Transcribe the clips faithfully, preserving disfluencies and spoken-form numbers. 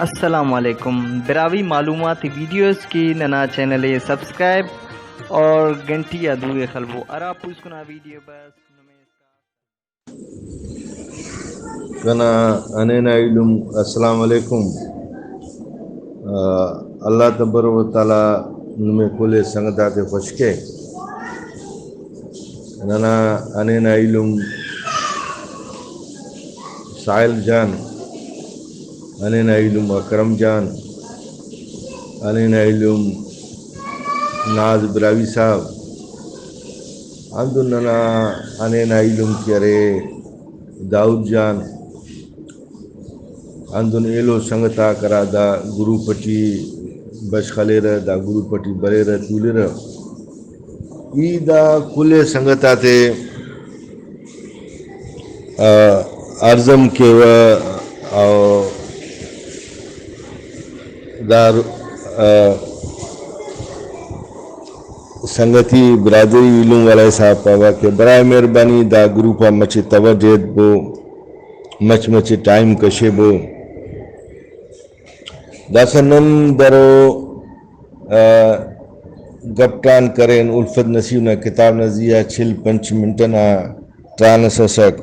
السلام علیکم۔ براہوئی معلوماتی ویڈیوز کہ ننا چینل ءِ سبسکرائب اور گھنٹی آ دو ءِ خلبو۔ ہرا پوسکنا ویڈیو بس نمے اسکان۔ کنا ہنینا ایلم، السلام علیکم۔ آ، اللہ تبارک و تعالیٰ نمے کل سنگت آتے خوش کے۔ ننا ہنینا ایلم ساحل جان، ہنینا ایلم اکرم جان، ہنینا ایلم ناز براہوئی صاحب، ہندن ننا ہنینا ایلم کہ ارے داؤد جان، ہندن ایلو سنگت آک ہرا دا گروپ ٹی بشخ ہلیرہ، دا گروپ ٹی بریرہ تولرہ۔ ای دا کل سنگت آتے، آ، عرض ہم کیوہ، او دا، آ، سنگتی برادری ایلم والا صاحب پاوہ کہ برائے مہربانی دا گروپ آ مچے توجہ ایت بو، مچ مچے ٹائم کشے بو۔ داسہ نن درو، آ، گپ ٹران کرین، الفت نصیر نا کتاب نا زی آ چل پنچ منٹ ئنا ٹران اس ئسک۔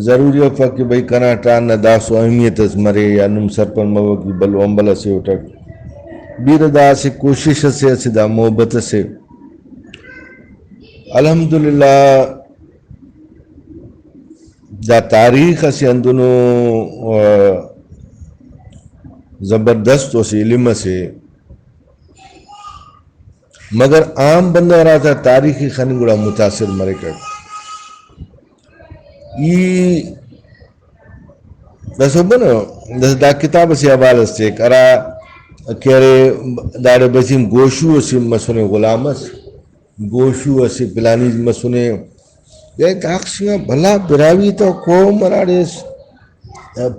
ضروری افک کہ بھئی کنا ٹران نا داسو اہمیت اس مرے یا نم سرپند مبو کہ بھلو امبل ئسے اٹک۔ بیرہ دا اسہ کوشش ئسے، اسہ دا محبت ئسے۔ الحمدللہ دا تاریخ اسہ ہندنو، آ، زبردست اسہ علم ئسے، مگر عام بندغ ہراتم تاریخ ءِ خننگ گڑا متاثر مریکک۔ ای داسہ بنو، داسہ دا کتاب اسہ حوال اس ٹیک، ہرا کہ ارے داڑے بسیم گوشو اسہ مسنے غلام اس، گوشو اسہ پلانیز مسنے۔ یا داخس انگا بھلا براہوئی تا قوم ہراڑے اس،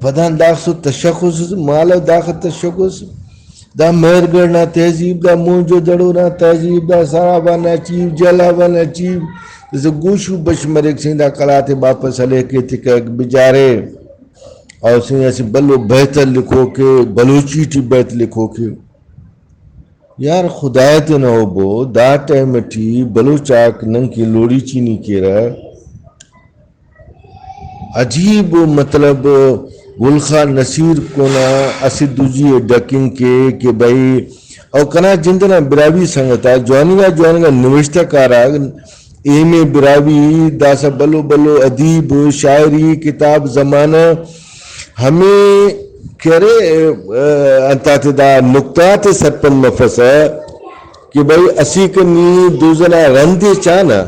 پدان داخسو تشخص اس، مالو داخہ تشخص، دا مہر گڑھ نا تہذیب، دا موہنجو دڑو نا تہذیب، دا سرابان نا چیف، جلابان نا چیف، داسہ گوشو بش مریک سین دا قلات ءِ واپس ہلیک ایتکک بجارے۔ او سین اسہ بھلو بیت لکھوکے، بلوچی ٹی بیت لکھوکے۔ یار خدائے تینا ہبو، دا ٹائم ٹی بلوچ آک ننکہ لوڑی چینی کیرہ۔ عجیب مطلب گل خان نصیر کونا اسہ دزی ءِ ڈکنگ کے کہ بھئی، او کنا جند ئنا براہوئی سنگت آک جواننگا جواننگا نوشتہ کار آک، ایم اے براہوئی، داسہ بھلو بھلو ادیب، شاعری، کتاب، زمانہ، ہمے کہ ارے، آ، انتاتے دا نقطہ آتے سرپند مفسہ کہ بھئی اسیکہ نی دزنا رند ءِ چانہ،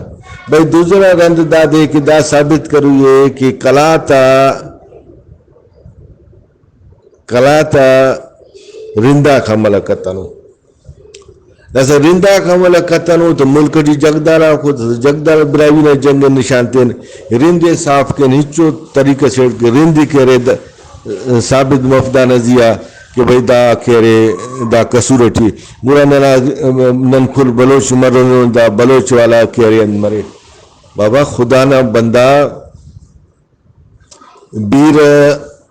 بھئی دزنا رند دادے کہ دا ثابت کروئی ءِ کہ قلات آ، قلات آ رند آک حملہ کتنو۔ داسہ رند آک حملہ کتنو تو ملک ٹی جگدار آکو، داسہ جگدار براہوئی نا جنگ نشان تین، رند ءِ صاف کین، ہچو طریقہ سے کہ رند کہ ارے د-، ثابت مف دانا زی آ کہ بھئی دا کہ ارے دا قصور ٹی۔ گڑا ننا، نن کل بلوچ مرونن، دا بلوچ والا کہ ارے انت مرے۔ بابا خدا نا بندہ، بیرہ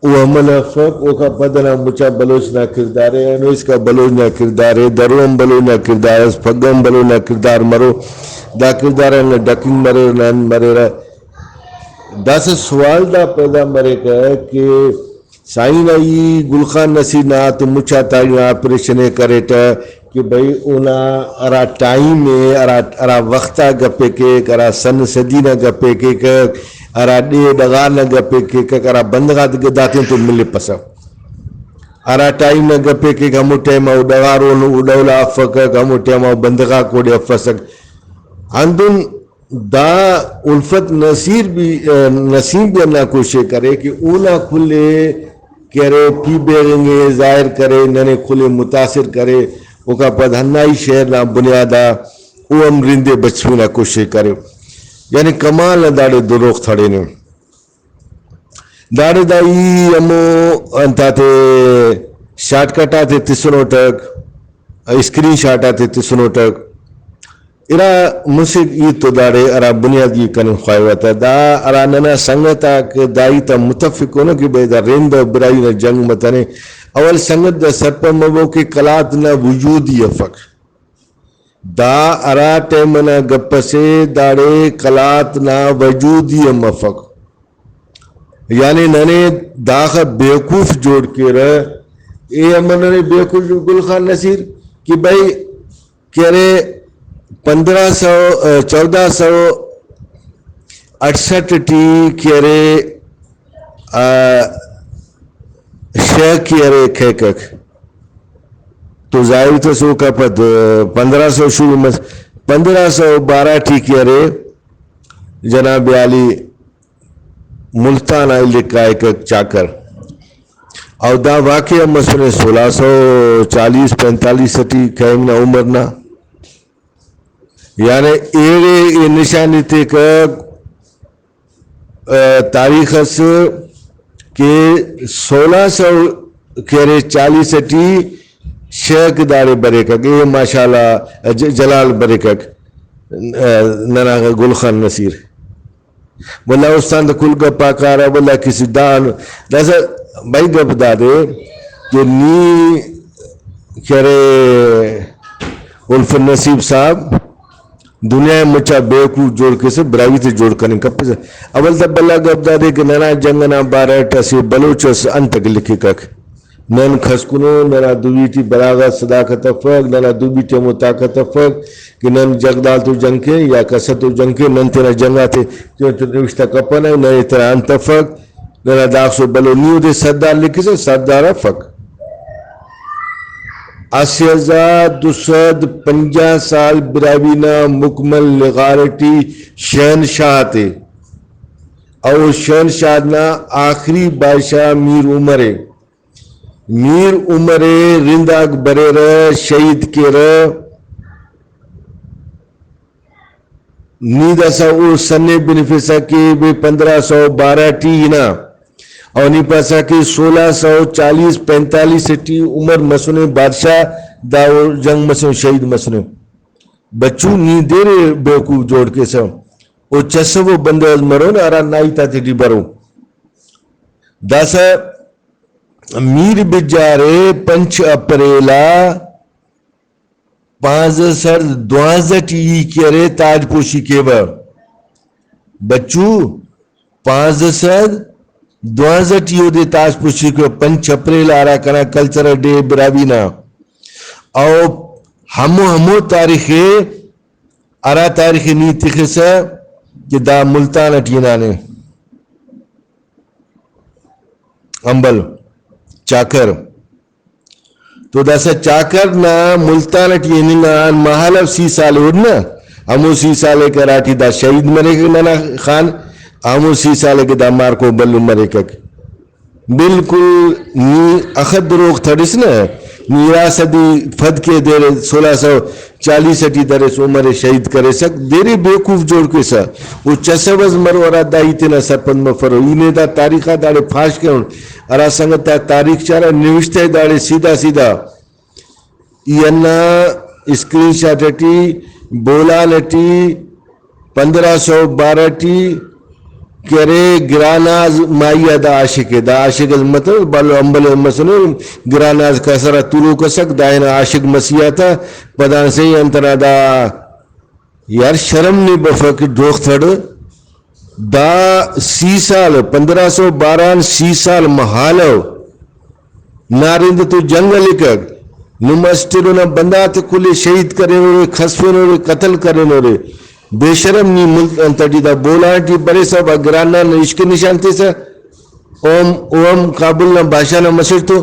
او عمل افک، اوکا پد انا مچا بلوچ نا کردار ءِ، اینو اسکا بلوچ نا کردار ءِ، درو ہم بلوچ نا کردار اس، پگہ ہم بلوچ نا کردار مرو، دا کردار آن ڈکنگ مریرہ، نن مریرہ۔ داسہ سوال دا پیدا مریکہ کہ سائیں نا ای گل خان نصیر نا تے مچا تاریخ نا آپریشن ءِ کریٹہ، کہ بھئی اونا ہرا ٹائم ءِ، ہرا، ہرا وخت آ گپ ءِ کیک، ہرا سن صدی نا گپ ءِ کیک، ہرا ڈیہہ ڈغار نا گپ ءِ کیک، ہرا بندغ آتے داتین تو ملپسہ۔ ہرا ٹائم نا گپ ءِ کیک، ہمو ٹائم آ او ڈغار اون او ڈول آ افکک، ہمو ٹائم آ او بندغ آک اوڑے افسک۔ ہندن دا الفت نصیر بھی، نسیم بھی ہندا کوشش کرے کہ اونا کل ءِ کہ ارے پی بیغنگ ءِ ظاہر کرے، ننے کل ءِ متاثر کرے، اوکا پد ہندا ہی شعر نا بنیاد آ او ہم رند ءِ بچفنگ نا کوشش کرے۔ یعنی کمال نا داڑے دروغ تھڑینے۔ داڑے دا ای ہمو انتاتے شارٹ کٹ آتے تسنوٹک، اسکرین شاٹ آتے تسنوٹک۔ ارا مسہ ہیت تو داڑے ہرا بنیادی کننگ خواہوہ تہ، دا ہرا ننا سنگت آک دا ہیت آ متفق انو کہ بھئی دا رند و براہوئی نا جنگ متنے، اول سنگت دا سرپند مبو کہ قلات نا وجود ہی افک۔ دا ہرا ٹائم انا گپ اسے، داڑے قلات نا وجود ہی ہم افک۔ یعنی ننے داخہ بیوقوف جوڑ کیرہ۔ اے ہم ننے بیوقوف، گل خان نصیر، کہ بھئی کہ ارے پندرہ سو، چودہ سو اڑسٹھ ٹی کہ ارے، آ، شیخ کہ ارے کھیکک۔ تو ظاہر تس اوکا پد پندرہ سو شروع مس، پندرہ سو بارہ ٹی کہ ارے جناب عالی ملتان آ الیک کائکک چاکر۔ او دا واقعہ مسنے سولہ سو چالیس پینتالیس ٹی کہنگ نا عمر نا۔ یعنی ایڑے ای نشانی تیکہ، آ، تاریخ اس کہ سولہ سو کہ ارے چالیس ٹی شیخ داڑے بریکک، اے ماشاءاللہ ج-، جلال بریکک، آ، ننا گل خان نصیر۔ ولدا استان دا کل گپ آ کارہ، ولدا کسی دان، داسہ بھائی گپ دادے کہ نی کہ ارے الفت نصیب صاحب دنیا ءِ مچا بیوقوف جوڑ کیسہ، براہوئی تے جوڑ کننگ کپیسہ۔ اول تا بھلا گپ دادے کہ ننا جنگ ئنا بارہ ئٹ اسہ بلوچ ئس انتکہ لکھکک۔ نن کھسکنو، ننا دوی ٹی بلاغت صداقت افک، ننا دوی ٹی ہمو طاقت افک کہ نن جگدال تو جنگ کین یا کسر تو جنگ کین، نن تینا جنگ آتے تینتون نوشتہ کپنہ، ننے تینا انت افک۔ ننا داخسو بلو نی اودے سردار لکھسہ، سردار افک۔ اسہ ہزار دو سد پنجاہ سال براہوئی نا مکمل لغار ٹی شہنشاہ تے، او شہنشاہ نا آخری بادشاہ میر عمر ءِ۔ میر عمر ءِ رند آک بریرہ، شہید کیرہ۔ نی داسہ او سن ءِ بنفسہ کہ بے پندرہ سو بارہ ٹی ہنا، او نی پاسہ کہ سولہ سو چالیس پینتالیس ٹی عمر مسنے بادشاہ، دا او جنگ مسنے، شہید مسنے۔ بچو نی دیرے بیوقوف جوڑ کیسہ، او چسو بندغ مرون ہرا نا ہیت آتے ٹی برو۔ داسہ میر بجار ءِ پنچ اپریل آ پانزدہ سد دوانزدہ ٹی ای کہ ارے تاج پوشی کیوہ۔ بچو، پانزدہ سد دوانزدہ ٹی اودے تاج پوشی کیوہ، پنچ اپریل آ ہرا کنا کلچرل ڈے براہوئی نا۔ او ہمو، ہمو تاریخ ءِ، ہرا تاریخ ءِ نی تخسہ کہ دا ملتان ٹی ہنانے۔ امبل چاکر۔ تو داسہ چاکر نا ملتان ٹی ہننگ آن مہالو سی سال اٹ نا، ہمو سی سال ءِ کہ ہراٹی دا شہید مریک ننا خان، ہمو سی سال ءِ کہ دا مارکو بھلن مریکک۔ بالکل نی اخہ دروغ تھڑس نا، نی ارا صدی پد کے دیر سولہ سو چالیس ٹی دریس عمر ءِ شہید کریسک، دیرے بیوقوف جوڑ کیسہ۔ او چسوس مرو ہرا دا ہیت تینا سرپند مفرو۔ ای نے دا تاریخ آ داڑے پاش کرون، ہرا سنگت آ تاریخ چارہ، نوشتہ ءِ داڑے سیدھا سیدھا۔ ای ہندا اسکرین شاٹ ٹی بولان ٹی پندرہ سو بارہ ٹی کہ ارے گراناز ماہی آ دا عاشق ءِ، دا عاشق اس مطلب بالو امبل مسنے، گراناز کسر آ تروک اسک، دا ہنا عاشق مسیح آتا پدان سے انت ئنا دا۔ یار شرم نے بفک ڈوخ تھڑ۔ دا سی سال، پندرہ سو بارہ آن سی سال مہالو نا رند تو جنگ ہلیکک، نم اسٹ ایلو نا بندغ آتے کل ءِ شہید کرینورے، کھسفینورے، قتل کرینورے۔ بے شرم نی ملک انت ٹی دا بولان ٹی بریسہ، با گران نا عشق نشان تیسہ۔ اوم، او ہم کابل نا بادشاہ نا مسڑ تو،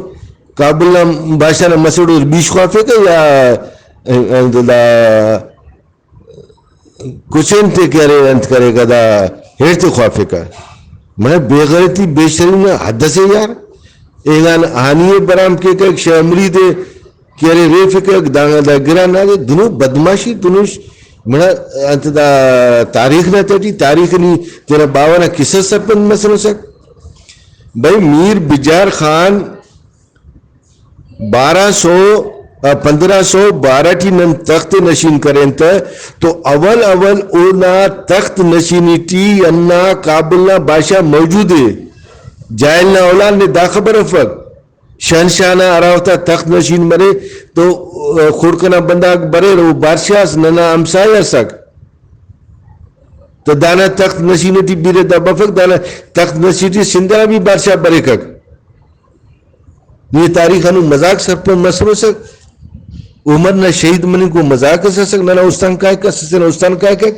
کابل نا بادشاہ نا مسڑ او بیش خوافیکہ یا، انت دا کچین تے کہ ارے انت کریکہ دا ہیڑ تے خوافیکہ۔ مڑہ بے غیرتی بے شرمی نا حد اسے یار۔ اینگان ہانی ءِ برام کیکک، شہ مرید ءِ کہ ارے ریفکک، دانگان دا گران نا دے دنو بدماشی دنوش۔ مڑہ انت دا تاریخ نا تہٹی، تاریخ نی تینا باوہ نا قصہ سرپند مسنسک۔ بھئی میر بجار خان بارہ سو، آ، پندرہ سو بارہ ٹی نن تخت نشین کرین تہ، تو اول اول اونا تخت نشینی ٹی ہندا کابل نا بادشاہ موجود ءِ۔ جاہل نا اولاد نے دا خبر افک۔ شہنشاہ نا ہرا وخت آ تخت نشین مرے تو، آ، خڑک ئنا بندغاک بریرہ، او بادشاہ ئس، ننا ہمسایہ ئسک۔ تو دانا تخت نشین ٹی بیرہ دا بفک، دانا تخت نشین ٹی سندھ ئنا بھی بادشاہ بریکک۔ نی تاریخ آن مذاق سرپند مسنسک۔ عمر نا شہید مننگ کو مذاق اس اسک، ننا استان کائک، اسہ تینا استان کائکک۔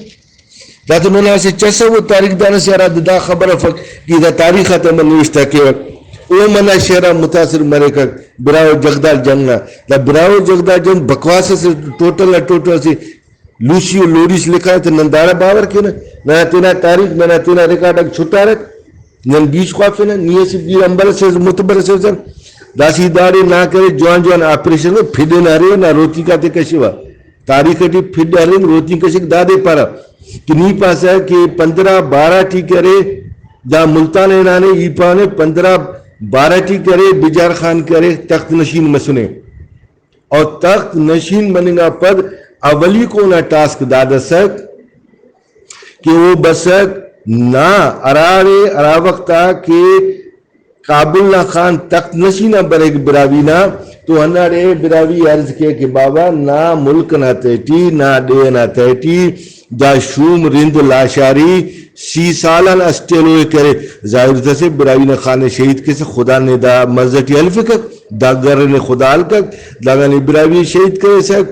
دا تو ننا اسہ چس ء، او تاریخ دان اسے ہرا دا خبر افک کہ دا تاریخ آتے ہمو نوشتہ کیوک۔ او منہ شعر آن متاثر مریکک براہوئی جگدال جنگ نا۔ دا براہوئی جگدال جنگ بکواس اسے، ٹوٹل نا ٹوٹل اسے لوسی و لوڑیس لکھانے، تو نن داڑا باور کینہ؟ ننا تینا تاریخ، ننا تینا ریکارڈ آک چھٹارک۔ نن بیش خوافنہ، نی اسہ بیر امبل اسے، معتبر اسے سر۔ داسہ ای داڑے نا کرے جوان جوان آپریشن ء، پھڈ ئنا ارے نا روتیک آتے کشوہ۔ تاریخ ٹی پھڈ ہرنگ روتین کشک، دادے پارہ کہ نی پاسہ کہ پندرہ بارہ ٹی کرے، دا ملتان ہنانے، ای پانے پندرہ بارہ ٹی کرے بجار خان کرے تخت نشین مسنے۔ اور تخت نشین مننگ آ پد اولیکو نا ٹاسک داد اسک کہ او بسک نا ہراڑے ہرا وخت آ کہ کابل نا خان تخت نشین آ بریک براہوئی نا، تو ہنداڑے براہوئی عرض کے کہ بابا، نا ملک نا تہٹی، نا ڈیہہ نا تہٹی دا شوم رند لاشاری سی سال آن اسٹ ایلو ء کرے۔ ظاہر تسے براہوئی نا خان ء شہید کیسہ، خدا نے دا مرض ٹی ہلفکک، دا گر نے خدا ہلکک، داگان ء براہوئی ء شہید کریسک۔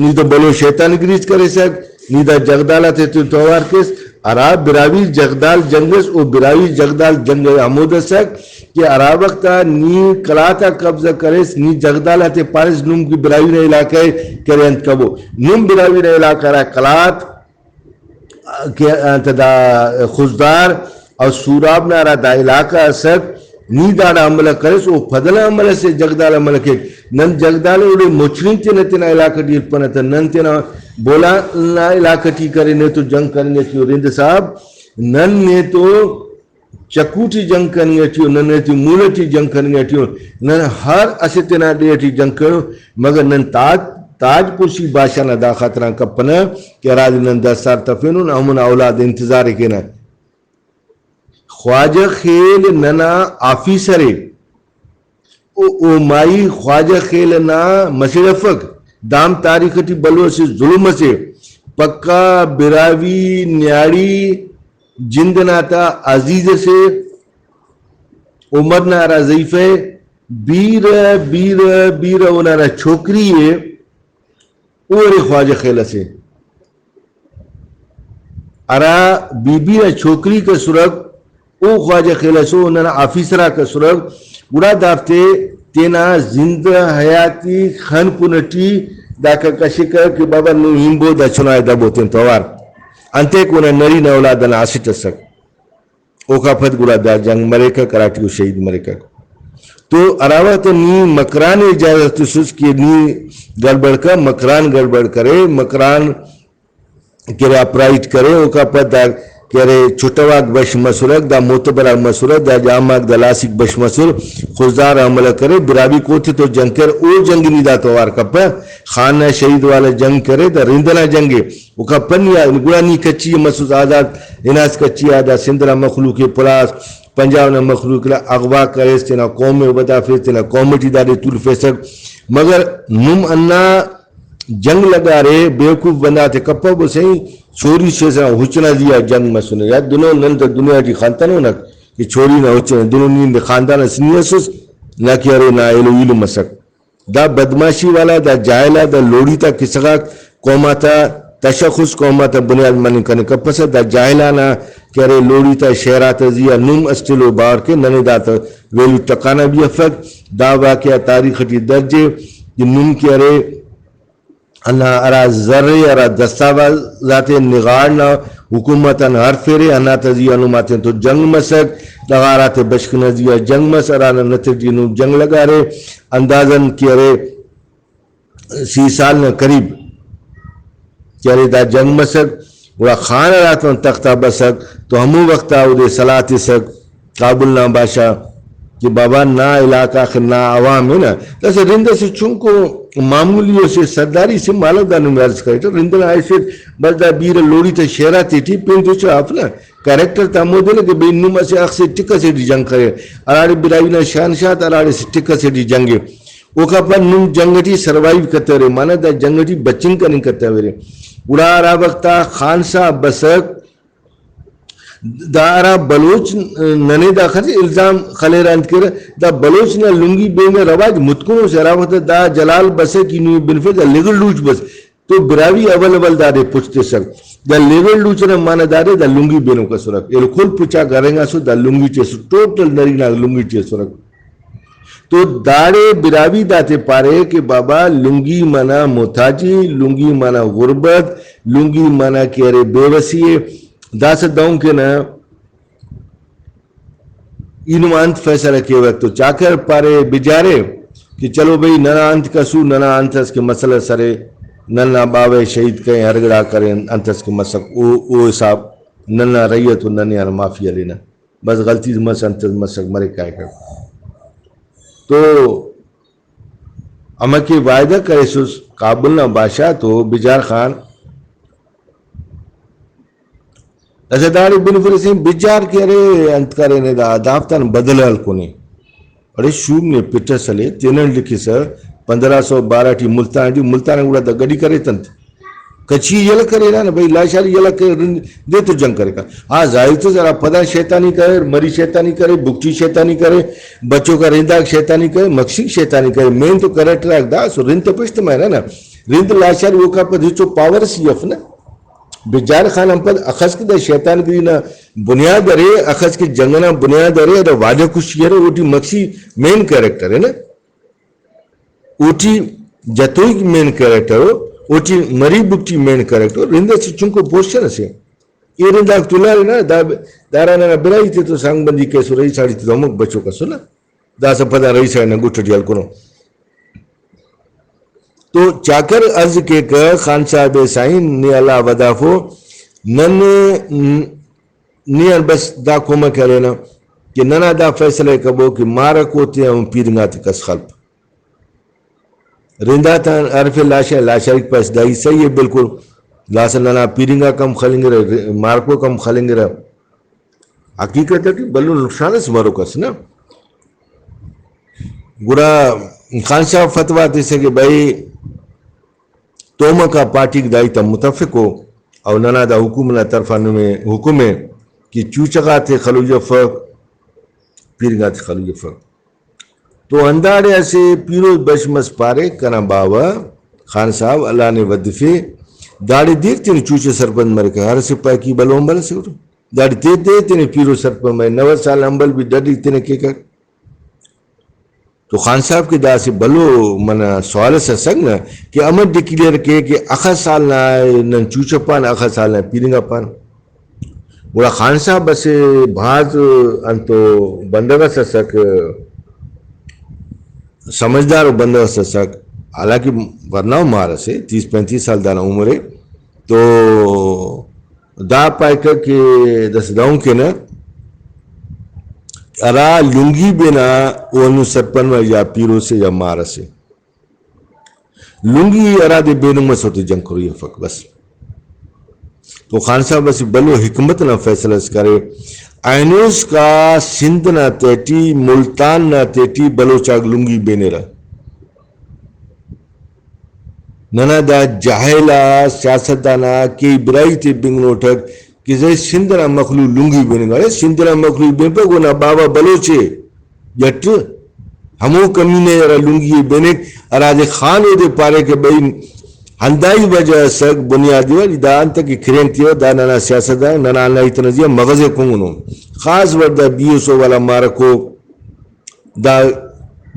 نی تو بلو شیطان گریج کریسک، نی دا جگدال آتے تو توار کیس۔ ہرا براہوئی جگدال جنگ اس، او براہوئی جگدال جنگ ہمود اسک کہ ہرا وخت آ نی قلات آ قبضہ کریس، نی جگدال آتے پاریس نم کہ براہوئی نا علاقہ ء کرے انت کبو۔ نم براہوئی نا علاقہ ہرا قلات کہ انت دا خضدار اور سوراب نا ہرا دا علاقہ اسک، نی داڑا حملہ کریس، او پدلا حملہ سے جگدال حملہ کیک۔ نن جگدال اوڑے مچرین تینا تینا علاقہ ٹی ہرپنہ تہ، نن تینا بولان نا علاقہ ٹی کرے، نے تو جنگ کننگ ٹی او رند صاحب، نن نے تو چکو ٹی جنگ کننگ ٹی او، نن نے تو مولہ ٹی جنگ کننگ ٹی او، نن ہر اسہ تینا ڈیہہ ٹی جنگ کرو، مگر نن تاج، تاج پرشی بادشاہ نا دا خاطران کپنہ کہ ہرادے نن دستار تفینن، ہمونا اولاد انتظار ء کینہ۔ خواجہ خیل ننا آفیسر ء، او، او مائی خواجہ خیل نا مسڑ افک۔ دام تاریخ ٹی بھلو اسہ ظلم اسے، پکا براہوئی نیاڑی جند نا تا عزیز اسے۔ عمر نا ہرا ضعیفہ ء، بیرہ، بیرہ، بیرہ اونا ہرا چھوکری ء، او ارے خواجہ خیل اسے۔ ہرا بی بی نا چھوکریک اسرک، او خواجہ خیل اسو، او ننا آفیسر آک اسرک۔ گڑا دافتے تینا زند حیاتی خنپن ٹی داکا کشکہ کہ بابا نو ہنبو دا چنائے دبو تین توار۔ انتئے کہ اونا نرینہ اولاد انا اسٹ اسک۔ اوکا پد گڑا دا جنگ مریکک، ہراٹی او شہید مریکک۔ تو ہرا وخت نی مکران ء اجازت تسس کہ نی گڑبڑ کر، مکران گڑبڑ کرے، مکران کہ ارے اپرائٹ کرے، اوکا پد دا کہ ارے چھٹواک بش مسرک، دا معتبر آک مسرک، دا جاماک دا لاسک بش مسر، خضدار حملہ کرے، براہوئی کوتے تو جنگ کرے، او جنگ نی دا توار کپہ، خان نا شہید والا جنگ کرے، دا رند ئنا جنگ ء۔ اوکا پن یا گڑا نی کچھی مسس آزاد، ہناس کچھی آ دا سندھ نا مخلوق ء پلاس، پنجاب نا مخلوق ء اغوا کریس، تینا قوم ء ودافیس، تینا قوم ٹی دادے تولفیسک۔ مگر نم ہندا جنگ لگارے، بیوقوف بندغ آتے کپبو سہی، چھوری سے سنا ہچ نا زیہا جنگ مسنے۔ یا دنو نن تہ دنیا ٹی خنتنونک کہ چھوری نا ہچ نا، دنو نی اندے خاندان اس نی اسس، نہ کہ ارے نا ایلو ایلم مسک۔ دا بدمعاشی والا، دا جاہل آ، دا لوڑی تا کسہ غاک قوم آتا تشخص، قوم آتا بنیاد مننگ کنے کپسہ۔ دا جاہل آنا کہ ارے لوڑی تا شعر آتا زیہا نم اسٹ ایلو باور کے، ننے دا تا ویلو ٹکانا بھی افک۔ دا واقعہ تاریخ ٹی درج ء کہ نم کہ ارے ہندا ہرا زر ء، ہرا دستاویزات ء نغاڑ نا حکومت آن ہرفیرے، ہندا تا زیہا نم آتیان تو جنگ مسک، ڈغار آتے بشخ نا زیہا جنگ مس، ہرانا نت ٹی نم جنگ لگارے، اندازن کہ ارے سی سال نا قریب کہ ارے دا جنگ مسک، گڑا خان ہراتم تخت آ بسک تو ہمو وخت آ اودے صلاح تسک کابل نا بادشاہ کہ بابا نا علاقہ آخر نا عوام ہے نا۔ داسہ رند اسہ چنکو معمولی اسہ سرداری سے مالو دا نم عرض کریٹہ۔ رند نا حیثیت بس دا بیرہ لوڑی تا شہر آتیٹی پین تو چا اف نا۔ کریکٹر تا ہمودے نا کہ بھئی نم اسہ اخس ٹک اسے ٹی جنگ کرے، ہراڑے براہوئی نا شہنشاہ تا ہراڑے اسہ ٹک اسے ٹی جنگ ءِ۔ اوکا پد نم جنگ ٹی سروائیو کتورے، معنی دا جنگ ٹی بچنگ کننگ کتویرے۔ گڑا ہرا وخت آ خان صاحب بسک، دا ہرا بلوچ ننے دا خن الزام خلیرہ انت کیرہ، دا بلوچ نا لنگی بینگ نا رواج متکنو سے۔ ہرا وخت دا جلال بسک ای نوی بنفے دا لغڑ لوچ بس تو براہوئی اول اول دادے پچ تسک۔ دا لغڑ لوچ نا معنی دادے دا لنگی بینوک اسرک۔ ایلو کل پچاک ہرنگاسو دا لنگی ٹی اسر، ٹوٹل نرینہ لنگی ٹی اسرک۔ تو داڑے براہوئی داتے پارے کہ بابا لنگی معنی محتاجی، لنگی معنی غربت، لنگی معنی کہ ارے بے وسی ءِ۔ داسہ دہن کہ نہ ای نما انت فیصلہ کیوہ؟ تو چاکر پارے بجارے کہ چلو بھئی ننا انت کسو، ننا انت اس کہ مسئلہ سرے، ننا باوہ شہید کرے، ہر گڑا کرے، انت اس کہ مسک او، او حساب ننا رعیت و ننے آن معافی ہلینہ۔ بس غلطی مس، انت مسک، مرے کائکہ۔ تو امر کہ وعدہ کریسس کابل نا بادشاہ تو بجار خان، داسہ داڑے بنفرسین بجار کہ ارے انت کرینے دا، دافتان بدلہ ہلکنے۔ اڑے شوم نے پٹس ہلے، تینن لکھسہ پندرہ سو بارہ ٹی ملتان ٹی، ملتان گڑا دا گڈی کریتنت۔ کچھی یلہ کریرہ نا بھئی، لاشاری یلہ کرے، رند دے تو جنگ کریکہ۔ ہاں، ظاہر تو ذرا پدا شیطانی کرے، مری شیطانی کرے، بگٹی شیطانی کرے، بچوکا رنداک شیطانی کرے، مکسیک شیطانی کرے، مین تو کریکٹر آک دا سو رند تو پشت مریرہ نا۔ رند لاشاری اوکا پد ہچو پاور سی اف نا۔ بجار خان آن پد اخس کہ دا شیطان گری نا بنیاد ارے، اخس کہ جنگ نا بنیاد ارے، دا واجہ کشی ارے، اوٹی مکسی مین کریکٹر ہے نا۔ اوٹی جتوئی مین کریکٹر او، اوٹی مری بگٹی مین کریکٹر او، رند اسہ چنکو پورشن اسے۔ ای رند آک تولارے نا، دا، دارا ننا براہوئی تے تو سانگ بندی کیسو، رئیس آڑی تے تو ہمک بچوک اسو نا۔ داسہ پدا رئیس آڑی نا گٹ ٹی ہلکنو۔ تو چاکر عرض کیکہ، خان صاحب سائیں، نی اللہ ودافو، نن، نی آن بس دا کمک ہلینہ کہ ننا دا فیصلہ ءِ کبو کہ مارکو تے ہم پیرنگا تے کس خلپ۔ رنداتان ہرفے لاشا-، لاشاریک پاس دائی صحیح ہے بالکل۔ داسہ ننا پیرنگاک ہم خلنگرہ، ر-، مارکوک ہم خلنگرہ۔ حقیقت ٹی بھلو نقصان اس مروک اس نا۔ گڑا خان صاحب فتویٰ تسہ کہ بھئی تومکا پارٹیک دا ہیت آ متفق ءُ، او ننا دا حکومت نا طرفا نمے حکم ءِ کہ چوچہ غاتے خلوئی افک، پیرنگاتے خلوئی افک۔ تو ہنداڑے اسہ پیروز بش مس پارے، کنا باوہ خان صاحب اللہ نے ودفے، داڑے دیر تینے چوچہ سرپند مریکہ، ہر اسہ پائے کہ بھلو امبل اسے اٹو۔ داڑے تے دے تینے پیروز سرپند مرے، نود سال امبل بھی ڈڈی تینے کیکک۔ تو خان صاحب کہ دا اسہ بھلو منہ سوال اس اسک نا کہ امر ڈکلیئر کے کہ اخہ سال نا نن چوچہ پان، اخہ سال نا پیرنگا پان۔ گڑا خان صاحب اسہ بھاز انتو بندغ اس اسک، سمجھدار و بندغ اس اسک، حالانکہ ورناؤ مار اسے، تیس پینتیس سال دانا عمر ءِ۔ تو دا پائکہ کہ داسہ دہن کینہ، ہرا لنگی بنا او ہندن سرپند مریک یا پیرو سے یا مار اسے۔ لنگی ہرادے بیننگ مس اوتے جنگ کروئی افک بس۔ تو خان صاحب اسہ بھلو حکمت نا فیصلہ اس کرے۔ اینو اسکا سندھ نا تہٹی، ملتان نا تہٹی بلوچ آک لنگی بینرہ۔ ننا دا جاہل آ سیاستدان آک کیہی براہوئی تے بنگنوٹک کہ زی سندھ نا مخلوق لنگی بننگ اڑے، سندھ نا مخلوق بنپک اونا باوہ بلوچ ءِ، جٹ ہمو کمینہ ءِ ہرا لنگی ءِ بنک، ہرادے خان اودے پارے کہ بھئی ہندائی وجہ اسک بنیادی وجہ دا انت کہ کرینتیوہ، دا ننا سیاستدان ننا ہندا ہیت ئنا زیہا مغز ءِ کنگنو۔ خاص وڑ دا بی ایس او والا مارکو، دا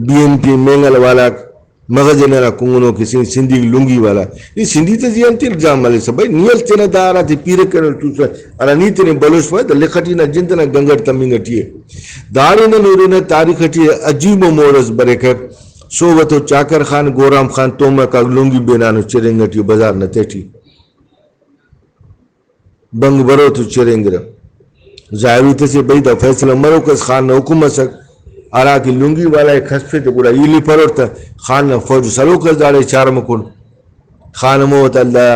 بی این پی مینگل والاک، مغز ئے ننا کنگنوک اسے سندھیک لنگی والا۔ نی سندھی تے زی انت الزام ملسہ بھئی، نی ہل تینا دا ہراتے پیرہ کرینٹ توسہ، ہرا نی تینے بلوچ پارے، دا لخ ٹی نا جند ئنا گنگڑ تمنگ ٹی ءِ۔ داڑے نن ہُرنہ تاریخ ٹی عجیب ءُ موڑ ئس بریکہ۔ سوبت و چاکر خان، گورام خان تومک آک لنگی بینانو چرینگ ٹی و بازار نا تہٹی۔ بنگ برو تو چرینگرہ۔ ظاہر ہیت اسے بھئی دا فیصلہ مروک ئس، خان نا حکم ئسک۔ ہرا کہ لنگی والا ءِ کھسفے تو گڑا ای لپرور تہ خان نا فوج سلوک ئس داڑے چارمہ کن۔ خان ہمو وخت ہلدا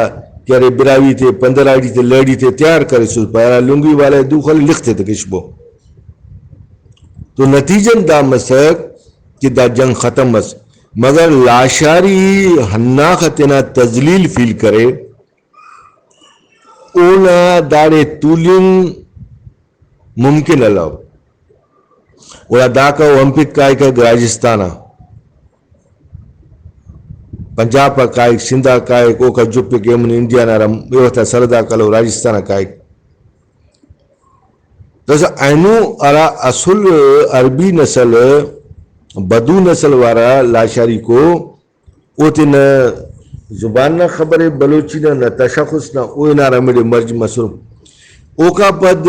کہ ارے براہوئی تے، پندراڑی تے، لہڑی تے تیار کریسس، پارا لنگی والا ءِ دو خل لخ تے تہ کشبو۔ تو نتیجہ دا مسک کہ دا جنگ ختم مس، مگر لاشاری ہنداخہ تینا تذلیل فیل کرے، اونا داڑے تولنگ ممکن الو۔ گڑا داکا او ہنپک کائکہ راجستھان آ، پنجاب آ کائک، سندھ آ کائک، اوکا جپک ایمن انڈیا نا ہرا ایوہ تا سرحد آک الو راجستھان آ کائک۔ داسہ اینو ہرا اصل عربی نسل، بدو نسل وارا لاشاریکو، او تینا زبان نا خبرے، بلوچی نا نہ تشخص نا، او ہنارا ہمیڑے مرج مسر۔ اوکا پد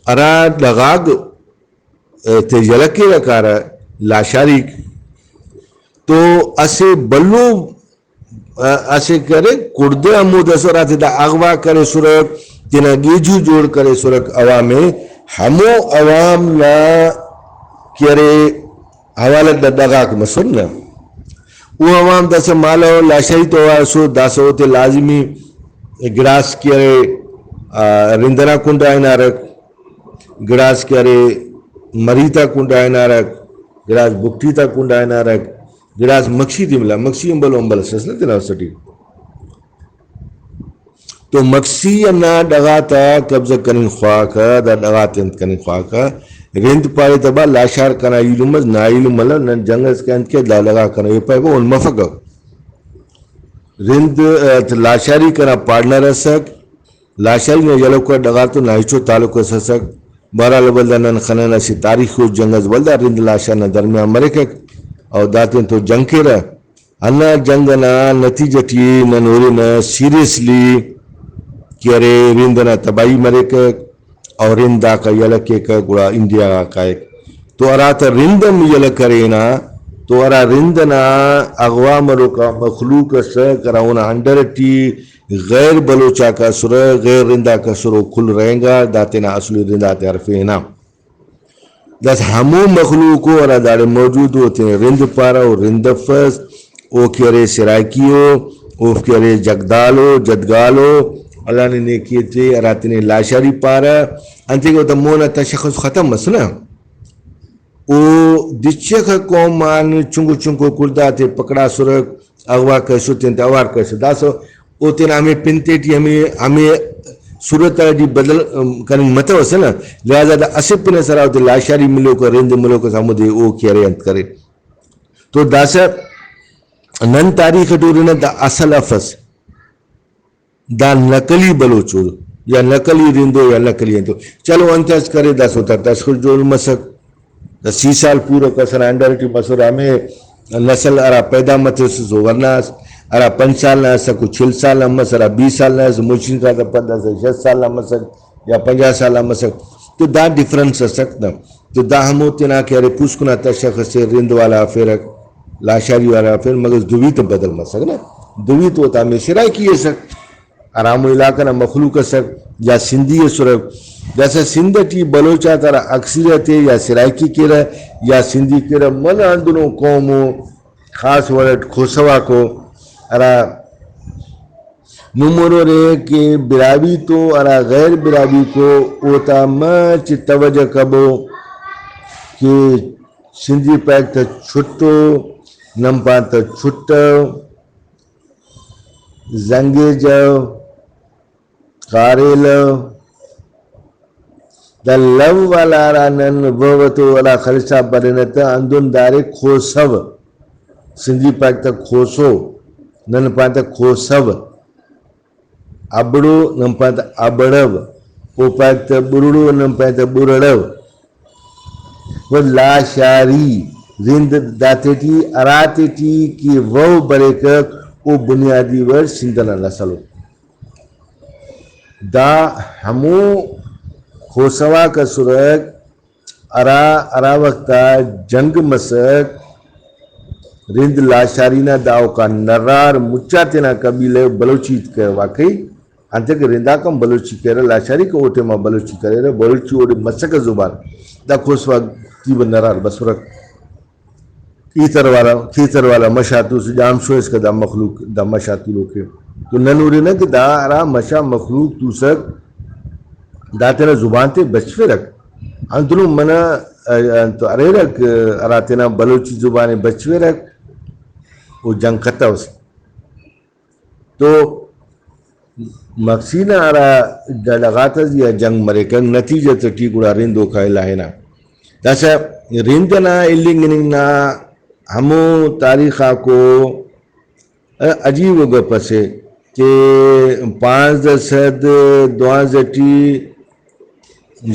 ہرا ڈغاک تے یلہ کیرہ کارہ لاشاریک، تو اسہ بھلو، اسہ کرے کڑدہ ہمود ئسر آتے دا اغوا کریسرک، تینا گیجو جوڑ کریسرک عوام ءِ، ہمو عوام نا کہ ارے حوالت دا ڈغاک مسر نا۔ او عوام داسہ مالو لاشاری تو اوار ئسر، داسہ اوتے لازمی گڑاس کہ ارے، آ، رند ئنا کنڈا ہنارک، گڑاس کہ ارے مری تا کنڈا ہنارک، گڑاس بگٹی تا کنڈا ہنارک، گڑاس مکسی تے ملا، مکسی ہم بھلو امبل ئس ئس نہ تینا است ٹی۔ تو مکسی ہندا ڈغا تا قبضہ کننگ خواکہ، دا ڈغا تے انت کننگ خواکہ۔ رند پارے تہ با لاشار کنا ایلم ئس، نا ایلم ملو، نن جنگ ئس کہ انت کہ دا ڈغا کنا، ای پائے با اون مفکہ۔ رند، آ، لاشاری کنا پارٹنر ئسک، لاشاری نا یلہ کر ڈغار تو نا ہچو تعلق اس ئسک۔ بہرحال ولدا نن خنن اسہ تاریخی ءُ جنگ اس ولدا رند لاشار نا درمیان مریکک، او داتین تو جنگ کیرہ۔ ہندا جنگ ئنا نتیجہ ٹی نن ہُرنہ سیریسلی کہ ارے رند ئنا تباہی مریکک، او رند داکا یلہ کیکہ، گڑا انڈیا غا کائک۔ تو ہراتہ رند ہم یلہ کرینہ، تو ہرا رند ئنا اغوا مروکا مخلوق ئسک، ہرا اونا انڈر ٹی غیر بلوچ آک اسرہ، غیر رند آک اسرہ، او کل رہینگا، دا تینا اصلی رند آتے ہرفینہ۔ داسہ ہمو مخلوق ءُ ہرا داڑے موجود ءُ، او تینے رند پارہ، او رند افس، او کہ ارے سرائیکی ءُ، اوفک ارے جگدال ءُ، جدگال ءُ، اللہ نے نیکی تے ہرا تینے لاشاری پارہ، انتئے کہ اوتا مون آ تشخص ختم مس نا۔ او دچکہ قوم آن چنکو چنکو کڑدہ آتے پکڑاسرک، اغوا کرسو، تینتہ اوار کرسو۔ داسہ او تینا ہمے پن تیٹی ہمے، ہمے صورت ٹی بدل، ام، کننگ متوسہ نا، لہذا دا اسہ پن ئس ہرا اوتے لاشاری ملوک، رند ملوک ئس ہمودے او کہ ارے انت کرے۔ تو داسہ نن تاریخ ٹی ہُرنہ دا اصل افس۔ دا نقلی بلوچ ءُ یا نقلی رند ءُ یا نقلی انت ءُ۔ چلو انت اس کرے، داسہ اوتا تشخص جوڑ مسک۔ دا سی سال پورو کس ئنا انڈر ٹی مسر، ہمے نسل ہرا پیدا متوسس او ورنا ئس، ہرا پنچ سال نا ئسک او چل سال نا مس، ہرا بیس سال نا ئس مچنکا تا پد داسہ شست سال نا مسک یا پنجاہ سال نا مسک۔ تو دا ڈفرنس ئسک نا۔ تو دا ہمو تینا کہ ارے پوسکن آ تشخص ئے، رند والا ہرفیرک، لاشاری والا ہرفیر، مگر دوی تو بدل مسک نا۔ دوی تو اوتا ہمے سرائیکی ئسک۔ ہرا ہمو علاقہ نا مخلوق ئسک یا سندھی ئسرہ۔ داسہ سندھ ٹی بلوچ آتا ہرا اکثریت ءِ یا سرائیکی کیرہ یا سندھی کیرہ، منہ ہندنو قوم ءُ خاص وڑ اٹ کھوسو آکو ہرا نم ہُرورے کہ براہوئی تو ہرا غیر براہوئی کو اوتا مچ توجہ کبو کہ سندھی پائک تہ چھٹو، نم پان تہ چھٹو۔ زنگیجو، کاریلو، دا لو والا ہرا نن و و تو ہرا خلسا برینہ تہ ہندن دارے کھوسو۔ سندھی پائک تہ کھوسو، نن پان تہ کھوسو۔ ابڑو، نن پان تہ ابڑو۔ او پائک تہ برڑو، نن پان تہ برڑو۔ و لاشاری رند داتیٹی ہراتیٹی کہ وو بریکک، او بنیادی وڑ سندھ ئنا نسل ءُ۔ دا ہمو کھوسو آک اسرک، ہرا، ہرا وخت آ جنگ مسک، رند لاشاری نا داوکان نرار مچا تینا قبیلہ بلوچی ہیت کرے، واقعی انتئے کہ رنداک ہم بلوچی کیرہ، لاشاری کہ او ٹائما بلوچی کریرہ، بلوچی اوڑے مسکہ زبان۔ دا کھوسو آک تی بندرار بسرک۔ ایتر والا، کیتر والا مش آ توسہ، جام شو اسکا دا مخلوق، دا مش آ تولوک ءِ۔ تو نن ہُرنہ کہ دا ہرا مش آ مخلوق توسک، دا تینا زبان تے بچفرک۔ ہندنو منہ، ا-، انت اریرک، ہرا تینا بلوچی زبان ءِ بچفرک، او جنگ کتوس۔ تو مکسی نا ہرا ڈغ آتا زی آ جنگ مریک، نتیجہ تیٹی گڑا رند اوکا الہ ہنا۔ داسہ رند ئنا النگ ہننگ نا ہمو تاریخ آکو عجیب ءُ گپ اسے کہ پانزدہ سد دوانزدہ ٹی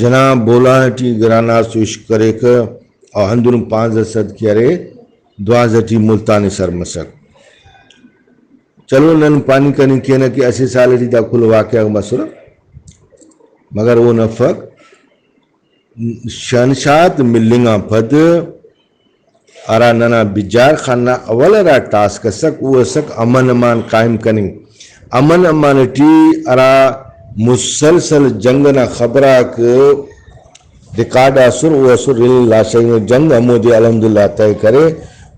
جناح بولان ٹی گراناس تو عشق کریکہ، اور ہندن پانزدہ سد کہ ارے دوانزدہ ٹی ملتان سر مسک۔ چلو، نن پاننگ کننگ کینہ کہ اسہ سال ٹی دا کل واقعہ مسرہ، مگر اونا افک شہنشاہت ملنگ آن پد ہرا ننا بجار خان نا اول ہرا ٹاسک اسک، او اسک امن امان قائم کننگ۔ امن امان ٹی ہرا مسلسل جنگ نا خبر آک ریکارڈ آ اسر، او اسر رند لاشاری نا جنگ، ہمودے الحمدللہ طے کرے۔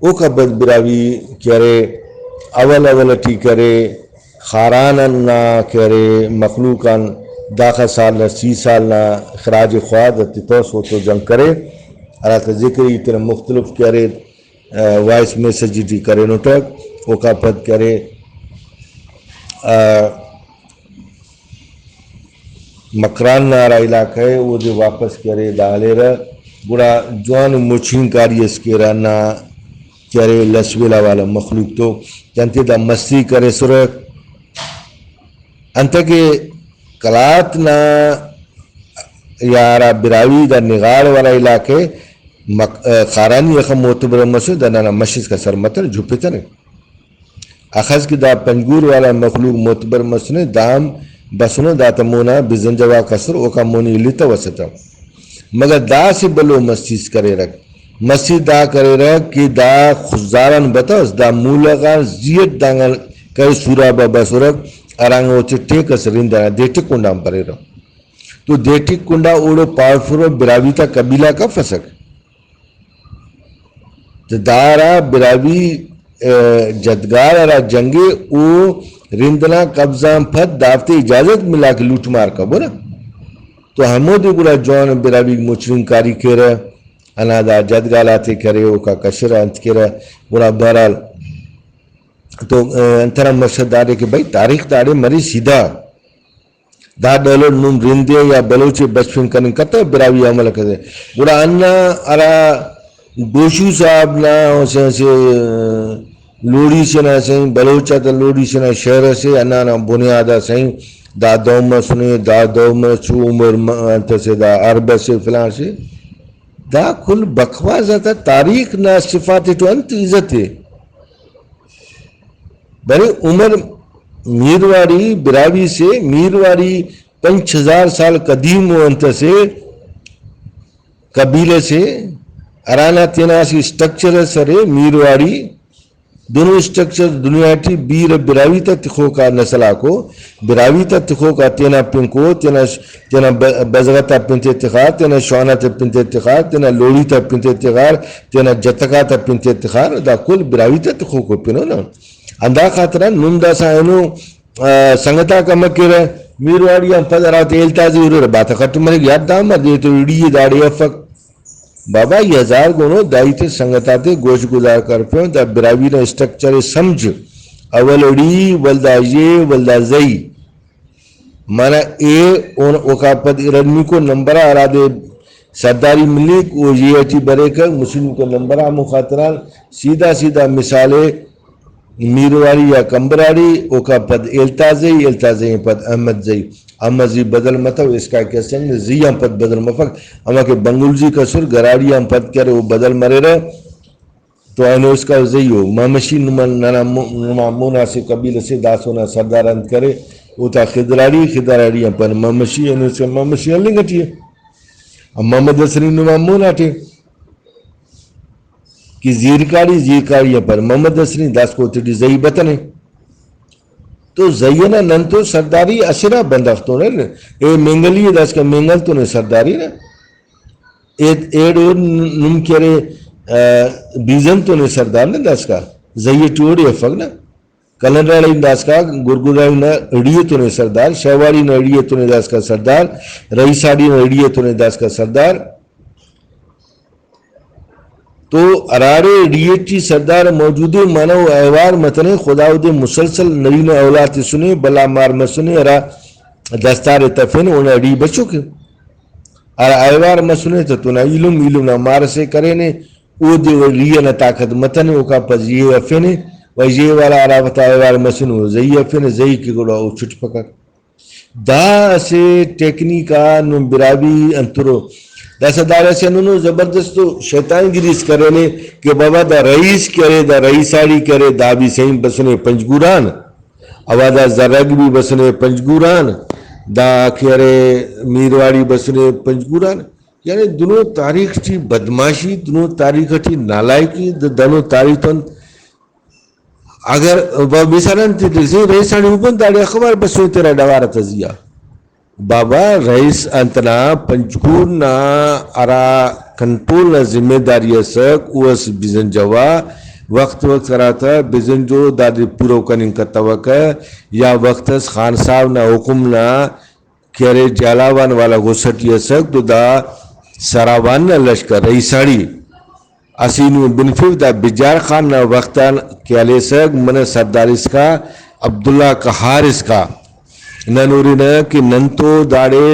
اوکا پد براہوئی کہ ارے، اول اول ٹی کہ ارے، خاران نا کہ ارے مخلوق آن داخہ سال نا، سی سال نا خراج خواہ دا تتوس، اوتو جنگ کرے، ہراتا ذکر ای تینا مختلف کہ ارے، آ، وائس میسج ٹی کرینٹ، اوکا پد کہ ارے، آ، مکران نا ہرا علاقہ ءِ اودے واپس کہ ارے دا ہلیرہ، گڑا جوان مچھرنگ کاری اس کیرہ ہندا کہ ارے لس ویلا والا مخلوق تو کہ انتے دا مستی کریسرہ۔ انتئے کہ قلات نا یا ہرا براہوئی دا نغاڑ والا علاقہ ءِ مک-، خارانی اخہ معتبر مسنے، دا ننا مش اسکا سر متنے، جھپتنے۔ اخس کہ دا پنجگور والا مخلوق معتبر مسنے، دا ہم بسنو، دا تا مونا بزنجواک اسر، اوکان مونی الیتوسہ تہ۔ مگر دا اسہ بھلو مستی اس کریرک۔ مستی دا کریرک کہ دا خضداران بتوس، دا مولہ غان زی اٹ دانگان کئے سوراب آ بسرک، ہرانگا اوتے ٹیک اس رند ئنا دے ٹک کنڈان بریرہ۔ تو دے ٹک کنڈا اوڑے پاوہ پورو براہوئی تا قبیلہ کفسک۔ تہ دارا براہوئی، آ، جدگار ہرا جنگ ءِ او رند ئنا قبضہ آن پد دافتے اجازت ملا کہ لوٹ مار کبو نا۔ تو ہمودے گڑا جوان براہوئی مچھرنگ کاری کیرہ، ہندا دا جدگال آتے کرے، اوکا کشرہ، انت کیرہ۔ گڑا بہرحال تو، آ، انت ئنا مقصد داڑے کہ بھئی تاریخ داڑے مرے سیدھا۔ دا ڈول اٹ نم رند ءِ یا بلوچ ءِ بچفنگ کننگ کتو، براہوئی عمل کتو۔ گڑا ہندا ہرا گوشو صاحب نا اسہ، اسہ لوڑی سے نا سائیں، بلوچ آتا لوڑی سے نا شعر اسے، ہندا نا بنیاد آ سائیں، دا دو مسنے، دا دو مسو، عمر م-، انت سے، دا عرب سے، فلان سے۔ دا کل بکواس آتا تاریخ نا صفات ٹو انت عزت ءِ؟ بلے عمر میرواڑی براہوئی سے، میرواڑی پنچ ہزار سال قدیم و انت سے قبیلہ سے، ہرانا تینا اسہ اسٹرکچر اس ارے میرواڑی۔ دنو اسٹرکچر دنیا ٹی بیرہ براہوئی تا تخوکا نسل آکو، براہوئی تا تخوکا تینا پنکو، تینا ش-، تینا ب-، بزغ تا پن تے تخار، تینا شوانہ تا پن تے تخار، تینا لوڑی تا پن تے تخار، تینا جتکا تا پن تے تخار، دا کل براہوئی تا تخوکو پنو نا۔ ہندا خاطران نم داسہ اینو، آ، سنگتاک امر کیرہ، میرواڑی آن پد ہراتے ایلتازی ہُررہ، باتخ اٹ مریک، یار دا امر دے تو ایڑی ءِ داڑے افک۔ بابا، ای ہزار گونو دا ہیت ءِ سنگت آتے گوش گزار کرفیون، دا براہوئی نا اسٹرکچر ءِ سمجھ۔ اول اڑی، ولدا یہ، ولدا زئی۔ معنی اے اون اوکا پد ارٹمیکو نمبر آ ہرادے سرداری ملیک، او یہ ٹی بریکہ، مسٹمیکو نمبر آ ہمو خاطران سیدھا سیدھا مثال ءِ۔ میرواڑی یا کمبراڑی، اوکان پد ایلتازئی، ایلتازئی آن پد احمد زئی۔ احمد زئی بدل متو، اسکا کہ اسنگ نے زئی آن پد بدل مفک۔ ہماکہ بنگلزیک اسر، گراڑی آن پد کہ ارے او بدل مریرہ، تو اینو اسکا زئی او۔ مامشی نما، ننا مو-، نما مون آ اسہ قبیلہ سے داسونا سردار انت کرے، اوتا خدراڑی، خدراڑی آن پد مامشی، اینو اسکا مامشی ہلنگ ٹی ءِ۔ محمد حسنی نما مون آٹے۔ کہ زیرکاڑی، زیرکاڑی آن پد محمد حسنی، داسکو تیٹی زئی بتنے۔ تو زئی ئنا نن تو سرداری اسہ نا بندغ تون ارے۔ اے مینگلی ءِ، داسکا مینگل تون ءِ سرداری نا۔ ایڑ او نم کہ ارے، آ، بیزن تون ءِ سردار نا داسکا، زہی ٹی اوڑے افک نا۔ کلنڑاڑی داسکا، گرگڑاڑی نا اڑی تون ءِ سردار، شہواڑی نا اڑی تون ءِ داسکا سردار، رئیساڑی نا اڑی تون ءِ داسکا سردار۔ تو ہراڑے اڑی ٹی سردار موجود ءِ، معنی او ایوار متنے، خدا اودے مسلسل نرینہ اولاد تسنے، بھلا مار مسنے، ہرا دستار ءِ تفینے، اونا اڑی بچوک ءِ۔ ہرا ایوار مسنے تو تینا ایلم، ایلم نا مار ئسے کرینے، اودے و ریہ نا طاقت متنے، اوکا پد ژیہو ہرفینے، و ژیہو والا ہرا وخت آ ایوار مسنے، او زہی ہرفینے، زہی کہ گڑا او چٹفکک۔ دا اسہ ٹیکنیک آ نم براہوئی انترو۔ داسہ داڑے اسہ ہندنو زبردست و شیطان گیری اس کرینے کہ بابا دا رئیس کہ ارے، دا رئیساڑی کہ ارے، دا بھی سہی بسنے پنجگور آن، اوا دا زرگ بھی بسنے پنجگور آن، دا کہ ارے میرواڑی بسنے پنجگور آن۔ یعنی دنو تاریخ ٹی بدمعاشی، دنو تاریخ ٹی نالائکی، د-، دنو تاریخ تون اگر و مثال انت تسے، رئیساڑی حکومت داڑے اخبار بسوئی تیرا ڈغار تا زیہا۔ بابا رئیس انت نا پنجگور نا ہرا کنٹرول نا ذمہ داری اسک، او اس بزنجوا۔ وخت وخت ہراتا بزنجو دادے پورو کننگ کتوکہ، یا وخت اس خان صاحب نا حکم نا کہ ارے جھالاوان والا غصہ ٹی اسک تو دا سراوان نا لشکر رئیساڑی اسہ نو بنفو۔ دا بجار خان نا وخت آن کہ ہلیسک، منہ سردار اسکا، عبداللہ قہار اسکا۔ نن ہرنہ کہ نن تو داڑے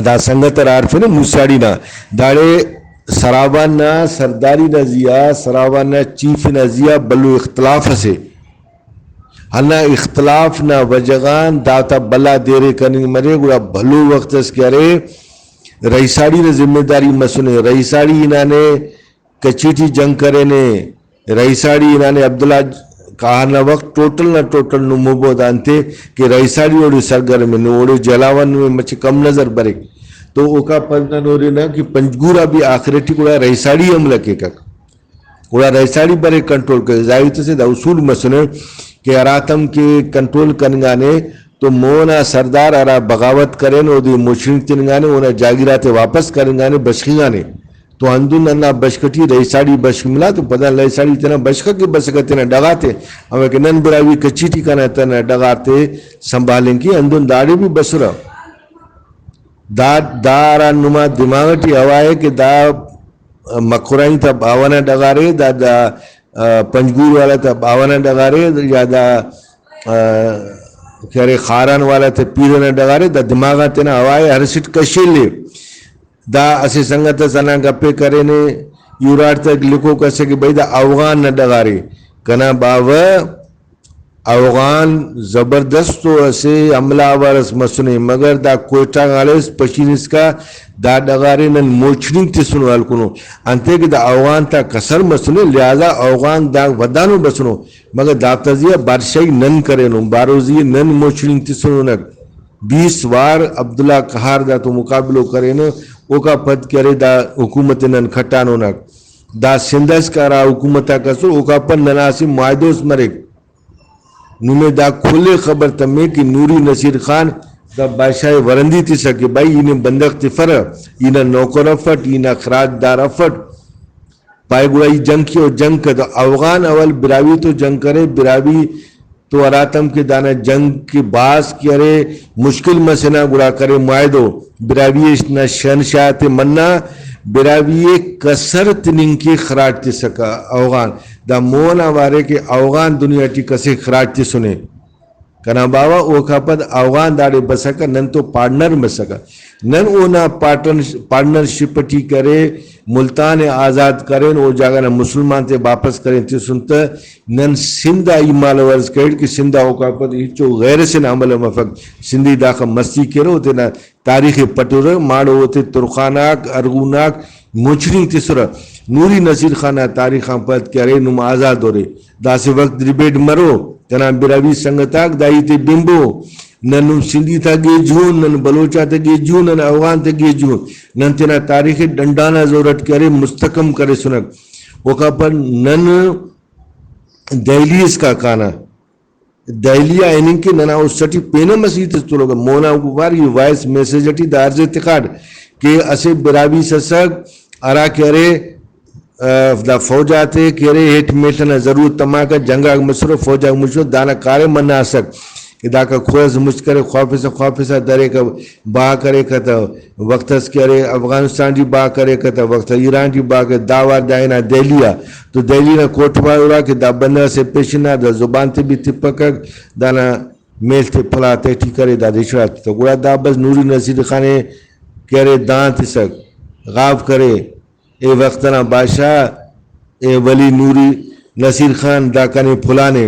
دا سنگت ہرا ہرفینے موسیاڑی نا، داڑے سراوان نا سرداری نا زیہا، سراوان نا چیف نا زیہا بھلو اختلاف اسے۔ ہندا اختلاف نا وجہ غان داتا بھلا دیرے کننگ مرے، گڑا بھلو وخت اس کہ ارے رئیساڑی نا ذمہ داری مسنے، رئیساڑی ہنانے کچھی ٹی جنگ کرینے، رئیساڑی ہنانے عبداللہ قہار نا وخت ٹوٹل نا ٹوٹل نمو بو دانتے کہ رئیساڑی اوڑے سرگرم ءِ، نو اوڑے جھالاوان نمے مچہ کم نظر بریک۔ تو اوکا پد نن ہرنہ کہ پنجگور آ بھی آخر ٹی گڑا رئیساڑی حملہ کیکک۔ گڑا رئیساڑی بریک کنٹرول کریک۔ ظاہر تسے دا اصول مسنے کہ ہراتم کہ کنٹرول کننگانے تو مون آ سردار ہرا بغاوت کرین اودے مچنگ تننگانے، اونا جاگیر آتے واپس کرنگانے، بشخنگانے۔ تو ہندن ہندا بشخ ٹی رئیساڑی بشخ ملا تو پدا رئیساڑی تینا بشخ کہ بسکہ تینا ڈغاتے، ہمے کہ نن براہوئی کچھی ٹی کنا تینا ڈغاتے سنبھالنگ کے، ہندن داڑے بھی بسرہ۔ دا، دا ہرا نما دماغ ٹی ہوا ءِ کہ دا مکرانی تا باوہ نا ڈغارے، دا، دا، آ، پنجگور والا تا باوہ نا ڈغارے، یا دا، آ، کہ ارے خاران والا تا پیرہ نا ڈغارے، دا دماغ آ تینا ہوا ءِ ہر اسٹ کشیلے۔ دا اسہ سنگت اس ہندا گپے کرینے، یوراٹ تک لکھوک اسے کہ بھئی دا اوغان نا ڈغارے۔ کنا باوہ اوغان زبردست و اسہ حملہ آور اس مسنے، مگر دا کوئٹہ غان ہلیس پشین اسکا، دا ڈغارے نن موچننگ تسنو ہلکنو۔ انتئے کہ دا اوغان تا کسر مسنے، لہذا اوغان دا ودانو بسنو، مگر دافتا زیہا بادشاہی نن کرینن، باروزی نن موچننگ تسننک۔ بیست وار عبداللہ قہار دا تو مقابلو کرینو، اوکا پد کہ ارے دا حکومت نن کھٹانونک۔ دا سندھ اس کہ ہرا حکومت آک اسر، اوکا پد ننا اسہ معاہدوس مریک۔ نمے دا کل ءِ خبر تمے کہ نوری نصیر خان دا بادشاہ ءِ ورندی تسک کہ بھائی ای نے بندغ تفرہ، ای نا نوکر افٹ، ای نا خراج دار افٹ۔ پائے گڑا ای جنگ کیو، جنگ کہ تو اوغان اول براہوئی تو جنگ کرے، براہوئی تو ہراتم کہ دانا جنگ کہ بھاز کہ ارے مشکل مسے نا گڑا کرے معاہدو، براہوئی نا شہنشاہ تے منا، براہوئی ءِ کسر تننگ کہ خراج تسکہ اوغان۔ دا مون آ وارے کہ اوغان دنیا ٹی کسے خراج تسنے۔ کنا باوہ اوکا پد اوغان داڑے بسکہ، نن تو پارٹنر مسکہ۔ نن اونا پارٹنر، پارٹنرشپ ٹی کرے، ملتان ءِ آزاد کرین، او جاگہ نا مسلمان تے واپس کرین تسن تہ نن سندھ آ ای مالو عرض کریٹ کہ سندھ آ اوکا پد ہچو غیر سے نا عمل مفک۔ سندھی داخہ مستی کیرہ، او تینا تاریخ ءِ پٹرہ، ماڑو اوتے ترخان آک، ارغون آک، مچنی تسرہ۔ نوری نصیر خان نا تاریخ آن پد کہ ارے نم آزاد اُرے۔ داسہ وخت ڈیبیٹ مرو، کنا براہوئی سنگت آک دا ہیت ءِ بنبو۔ نن نم سندھی تا گیج اُن، نن بلوچ آتا گیج اُن، نن اوغان تا گیج اُن۔ نن تینا تاریخ ءِ ڈنڈا نا زور اٹ کہ ارے مستحکم کرسنک۔ اوکا پد نن دہلی اسکا کانہ۔ دہلی آ ہننگ کہ ننا است ٹی پین ہم اسہ ہیت اس تولوکہ۔ مونا اوکو پارے ای وائس میسج ٹی دا عرض ءِ تخاٹ کہ اسہ براہوئی اس ئسک ہرا کہ ارے، آ، دا فوج آتے کہ ارے ہیٹ میل ئنا ضرورت تماکہ، جنگ آک مسرہ، فوج آک مسرہ، دانا کاریم منہ ئسک کہ داکا کھوہ ئس مچ کرے، خواپسہ خواپسہ دریکہ، بہا کریکہ تہ وخت ئس کہ ارے افغانستان ٹی بہا کریکہ تہ وخت ایران ٹی بہا کریکہ، دا وار دا ہنا دہلی آ تو دہلی نا کوٹوال ہرا کہ دا بندغ ئسے پیشن آ دا زبان تے بھی تپکک، دانا میل تے پھلا تہٹی کرے، دادے اشڑا تتو۔ گڑا دا بس نوری نصیر خان ءِ کہ ارے دان تسک، غاو کرے، اے وخت ئنا بادشاہ، اے ولی نوری نصیر خان دا کنے پھلانے۔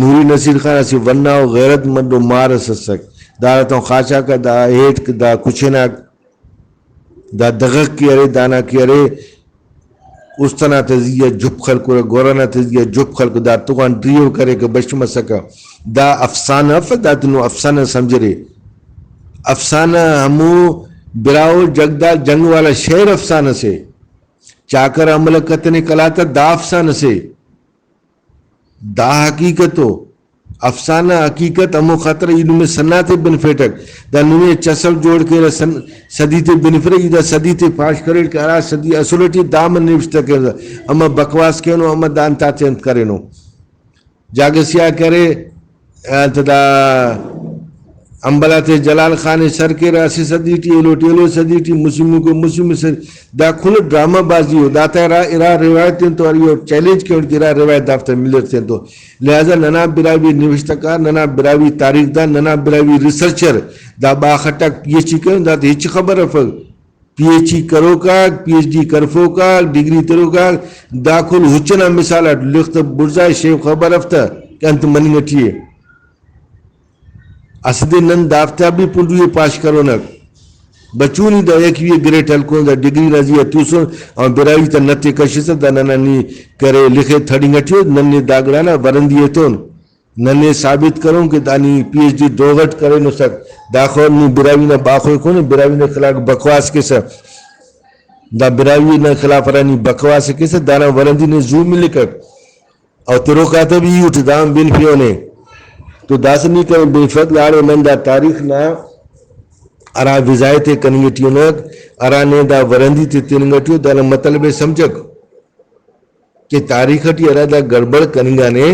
نوری نصیر خان اسہ ونہ و غیرت مند و مار ئس ئسک۔ داڑتون خاچاکہ دا ہیٹک، دا کچناک، دا دغک کہ ارے، دانا کہ ارے، است ئنا تا زی آ جھپ خلکرہ، گور ئنا تا زی آ جھپ خلکرہ، دا تغان ڈیہہ کریکہ، بش مسکہ۔ دا افسانہ اف، دا تو نو افسانہ سمجھرے۔ افسانہ ہمو براہوئی جنگدار جنگ والا شعر افسانہ سے۔ چاکر املک کتنے کلاتا دا افسانہ سے۔ دا حقیقت ءُ۔ افسانہ حقیقت ہمو خاطر ای نمے سنا تے بنفیٹک۔ دا نمے چسل جوڑ کیرہ سن-، صدی تے بنفرہ، ای دا صدی تے پاش کریٹ کہ ہرا صدی اصل ٹی دا من نوشتہ کیرہ۔ اما بکواس کینو، اما دا انت آتے انت کرینو۔ جاگہ سیاہ کرے، انت دا امبل آتے جلال خان ءِ سر کیرہ اسہ صدی ٹی، ایلو ٹی ایلو صدی ٹی، مسلم کو مسلم صدی۔ دا کل ڈرامہ بازی ءُ۔ داتا ارا، ارا روایت تینتو ارے، او چیلنج کینٹ کہ ارا روایت دافتا ملر تینتو۔ لہذا ننا براہوئی نوشتہ کار، ننا براہوئی تاریخ دان، ننا براہوئی ریسرچر دا باخٹاک پی ایچ ڈی کرن، داتے ہچ خبر افک۔ پی ایچ ڈی کروکاک، پی ایچ ڈی کرفوکاک، ڈگری تروکاک، دا کل ہچ ئنا مثال اٹ لخت بڑزا شیف خبر اف تہ کہ انت مننگ ٹی ءِ۔ اسہ دے نن دافتا بھی پنڈوی ءِ پاش کرونک۔ بچونی دا یکوی ءِ گریٹ ہلکون، دا ڈگری نا زی آ توسن، او براہوئی تا نت ءِ کشسہ، دا ننا نی کرے لخے تھڑنگ ٹی ءُ، نن نے دا گڑا نا ورندی ایتون۔ ننے ثابت کرون کہ دا نی پی ایچ ڈی دروغ اٹ کرینسک، داخہ نی براہوئی نا باخوئی کون، براہوئی نا خلاف بکواس کیسہ، دا براہوئی نا خلاف ہرا نی بکواس کیسہ، دانا ورندی نے زو ملکک۔ او تروک آتا بھی ہی اٹ دام بنفیونے۔ تو داسہ نی کنے بنفک، داڑے نن دا تاریخ نا ہرا وضاحت ءِ کننگ ٹی انک، ہرا نے دا ورندی تے تننگ ٹی ءُ، دانا مطلب ءِ سمجھک۔ کہ تاریخ ٹی ہرا دا گڑبڑ کننگانے،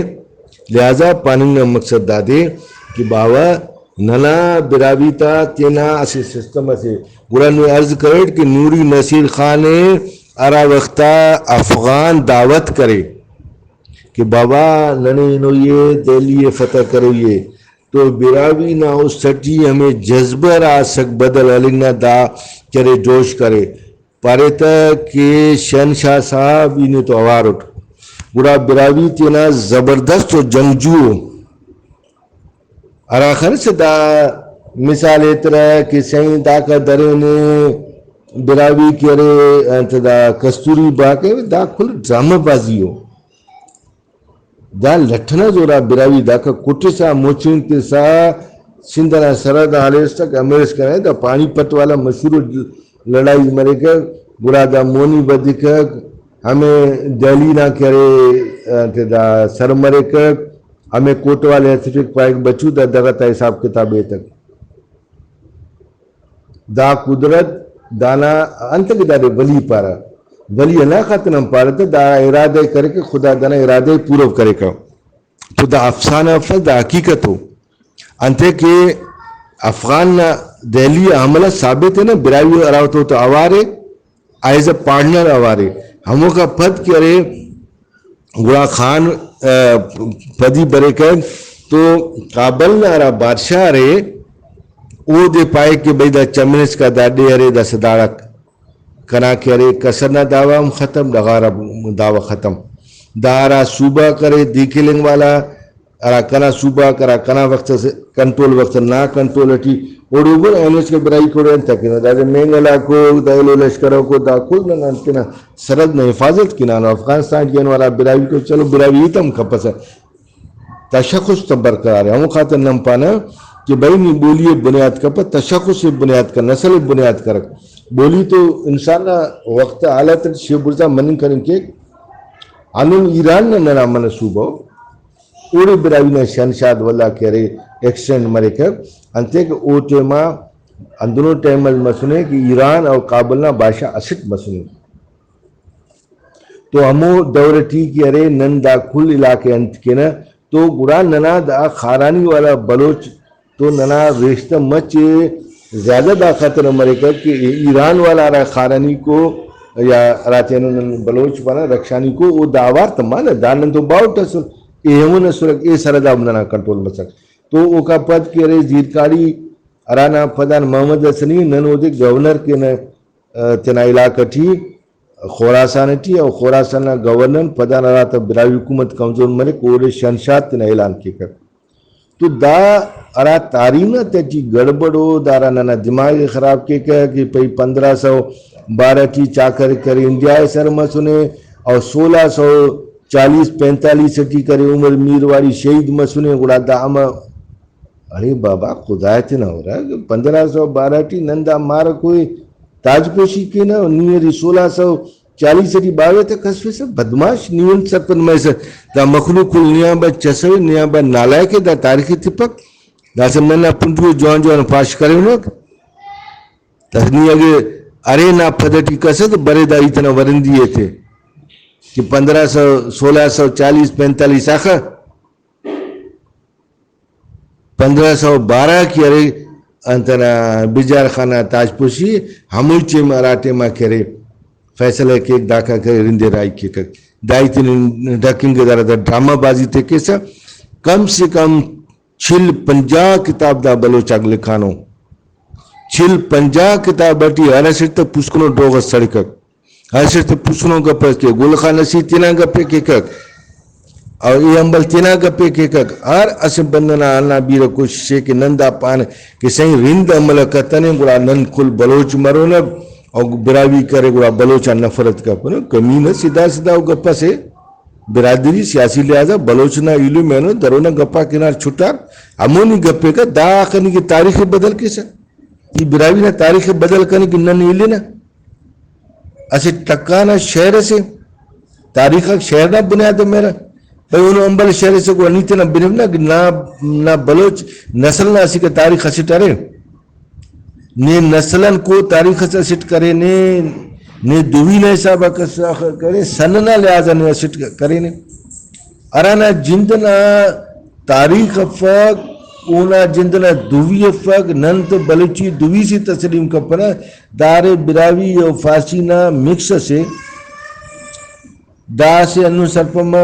لہذا پاننگ نا مقصد دادے کہ باوہ ننا براہوئی تا تینا اسہ سسٹم اسے۔ گڑا نی عرض کریٹ کہ نوری نصیر خان ءِ ہرا وختا افغان دعوت کرے کہ بابا ننے ہنوئی ءِ، دہلی ءِ فتح کروئی ءِ، تو براہوئی نا است ٹی ہمے جذبہ ہرا اسک بدل ہلنگ نا، دا کرے، جوش کرے۔ پاریتہ کہ شہنشاہ صاحب ای نے تو اوار اٹ۔ گڑا براہوئی تینا زبردست و جنگجو ءُ۔ ہرا خنسہ دا مثال ایترہ کہ سائیں داکا درینے براہوئی کہ ارے انت دا کستوری باغ ءِ، دا کل ڈرامہ بازی ءُ۔ دا لٹ ئنا زورا براہوئی داکا کٹسا، مچنگ تسا، سندھ ئنا سرحد آ ہلیس تک ہمیس کنے۔ دا پانی پت والا مشہور لڑائی مریکک، گڑا دا مونی بدیکک، ہمے دہلی نا کہ ارے، انت دا سر مریکک، ہمے کوٹوال ءِ اسیٹک پائک بچو دا دغہ تا حساب کتاب ایتک۔ دا قدرت دانا انت کہ دادے ولی پارہ، ولی ہندا خاطر ہم پارہ تہ دا ارادہ ءِ کرے کہ خدا دانا ارادہ ءِ پورو کریکہ۔ تو دا افسانہ افس، دا حقیقت ءُ۔ انتئے کہ افغان نا دہلی آ حملہ ثابت ءِ نا، براہوئی ہراوتو تو اوار ءِ، ایز اے پارٹنر اوار ءِ۔ ہموکا پد کہ ارے گڑا خان، آ، پدی بریکہ تو کابل نا ہرا بادشاہ ارے، اودے پائے کہ بھئی دا چمینسکا دا ڈیہہ ارے، داسہ داڑا کنا کہ ارے کسر نا دعویٰ ہم ختم، ڈغار نا دعویٰ ختم۔ دا ہرا صوبہ کرے دیکھلنگ والا، ہرا کنا صوبہ غاک، ہرا کنا وخت ئس کنٹرول، وخت نا کنٹرول ٹی، اوڑے اوبن اینو اس کہ براہوئی کوڑے انت کنہ، دادے مینگل آکو، دا ایلو لشکر آکو، دا کل نن انت کنہ، سرحد نا حفاظت کنانو۔ افغانستان ٹی اینو ہرا براہوئی کو، چلو براہوئی ہیت ہم کپسہ، تشخص تہ برقرار ءِ۔ ہمو خاطر نن پانہ کہ بھئی نی بولی ءِ بنیاد کپہ، تشخص ءِ بنیاد کر، نسل ءِ بنیاد کرک۔ بولی تو انسان نا وخت حالت ٹی شیف بڑزا مننگ کننگ کیک، ہندن ایران نا ننا منہ صوبہ ءُ۔ اوڑے براہوئی نا شہنشاد ولدا کہ ارے ایکسٹینڈ مریکہ، انتئے کہ او ٹائما ہندنو ٹائم اس مسنے کہ ایران اور کابل نا بادشاہ اسٹ مسنے۔ تو ہمو دور ٹی کہ ارے نن دا کل علاقہ انت کینہ، تو گڑا ننا دا خارانی والا بلوچ تو ننا ریشتہ مچ زیادہ دا خطرہ مریکہ کہ ایران والا ہرا خارانیکو یا ہراتیانو نن بلوچ پانہ رکشانیکو، او دا اوار تمانہ، دا نن تو باہوٹ ئسر، اے ہمون ئسرک، اے سرحد آ ننا کنٹرول مسک۔ تو اوکا پد کہ ارے زیرکاڑی ہرانا پدان محمد حسنی نن اودے گورنر کینہ، آ، تینا علاقہ ٹی خراسان ٹی، او خراسان نا گورنر پدان ہراتم براہوئی حکومت کمزور مریک، اوڑے شہنشاہ تینا اعلان کیکک۔ تو دا ہرا تارینہ تیٹی گڑبڑ ءُ، دا ہرا ننا دماغ ءِ خراب کیکہ کہ پئی پندرہ سو بارہ ٹی چاکر کرے انڈیا ءِ سر مسنے، او سولہ سو چالیس پینتالیس ٹی کرے عمر میر واڑی شہید مسنے، گڑا دا ہمہ، ارے بابا خدا تینا ہُرک، پندرہ سو بارہ ٹی نن دا مارکو ءِ تاج پوشی کینہ، نی ارے سولہ سو چالیس ٹی باوہ تہ کسفسہ، بدمعاش، نی انت سرپند مریسہ؟ دا مخلوق کل نیاں با چسوے، نیاں با نالائک ءِ، دا تاریخ ءِ تپک۔ داسہ ننا پنڈی ءُ جوان جوان پاش کرینک۔ داسہ نی اگہ ارے نا پد ٹی کسہ تہ برے دا ہیت ئنا ورندی ءِ تے کہ پندرہ سو، سولہ سو چالیس پینتالیس آخہ پندرہ سو بارہ کہ ارے انت ئنا بجار خان نا تاج پوشی، ہموئی ٹائم ہرا ٹائما کہ ارے فیصلہ کیک، داکا کہ ارے رند ءِ راہی کیکک۔ دا ہیت ءِ نن ڈکنگ ءِ، داڑا دا ڈرامہ بازی تے کیسہ۔ کم سے کم چل پنجاہ کتاب دا بلوچ آک لکھانو۔ چل پنجاہ کتاب ٹی ہر اسٹ تہ پوسکنو ڈوغ اس سڑکک۔ اسٹ تہ پوسنو گپ ئس کہ گل خان اسیر تینا گپے کیکک، او اے ہمبل تینا گپے کیکک۔ ہر اسہ بندغ نا ہندا بیرہ کوشش ءِ کہ نن دا پانہ کہ سائیں رند عمل ءِ کتنے، گڑا نن کل بلوچ مرونہ، او براہوئی کرے گڑا بلوچ آن نفرت کپنہ۔ کمینہ، سدھا سدھا او گپ ئسے۔ برادری سیاسی لحاظ آ بلوچ نا ایلم اینو، درو نا گپاک ہنار چھٹار، ہمونی گپے کا۔ دا آخر نی کہ تاریخ ءِ بدل کیسہ۔ ای براہوئی نا تاریخ ءِ بدل کنے کہ نن ایلنہ۔ اسہ ٹکا نا شعر اسے، تاریخ آک شعر نا بنیاد ءِ مریرہ۔ بھئی، اونو امبل شعر اسے گڑا نی تینا بنو نا کہ نا، نا بلوچ نسل نا اسیکا تاریخ اسٹ ارے، نے نسل آن کو تاریخ اس اسٹ کرینے، نے دوی نا حساب آ کس کرے، سن نا لحاظ آ نے اسٹ کرینے۔ ہرانا جند نا تاریخ افک، اونا جند نا دوی افک، نن تو بلوچی دوی سے تسلیم کپنہ، دارے براہوئی و فارسی نا مکس اسے۔ دا اسہ ہندن سرپند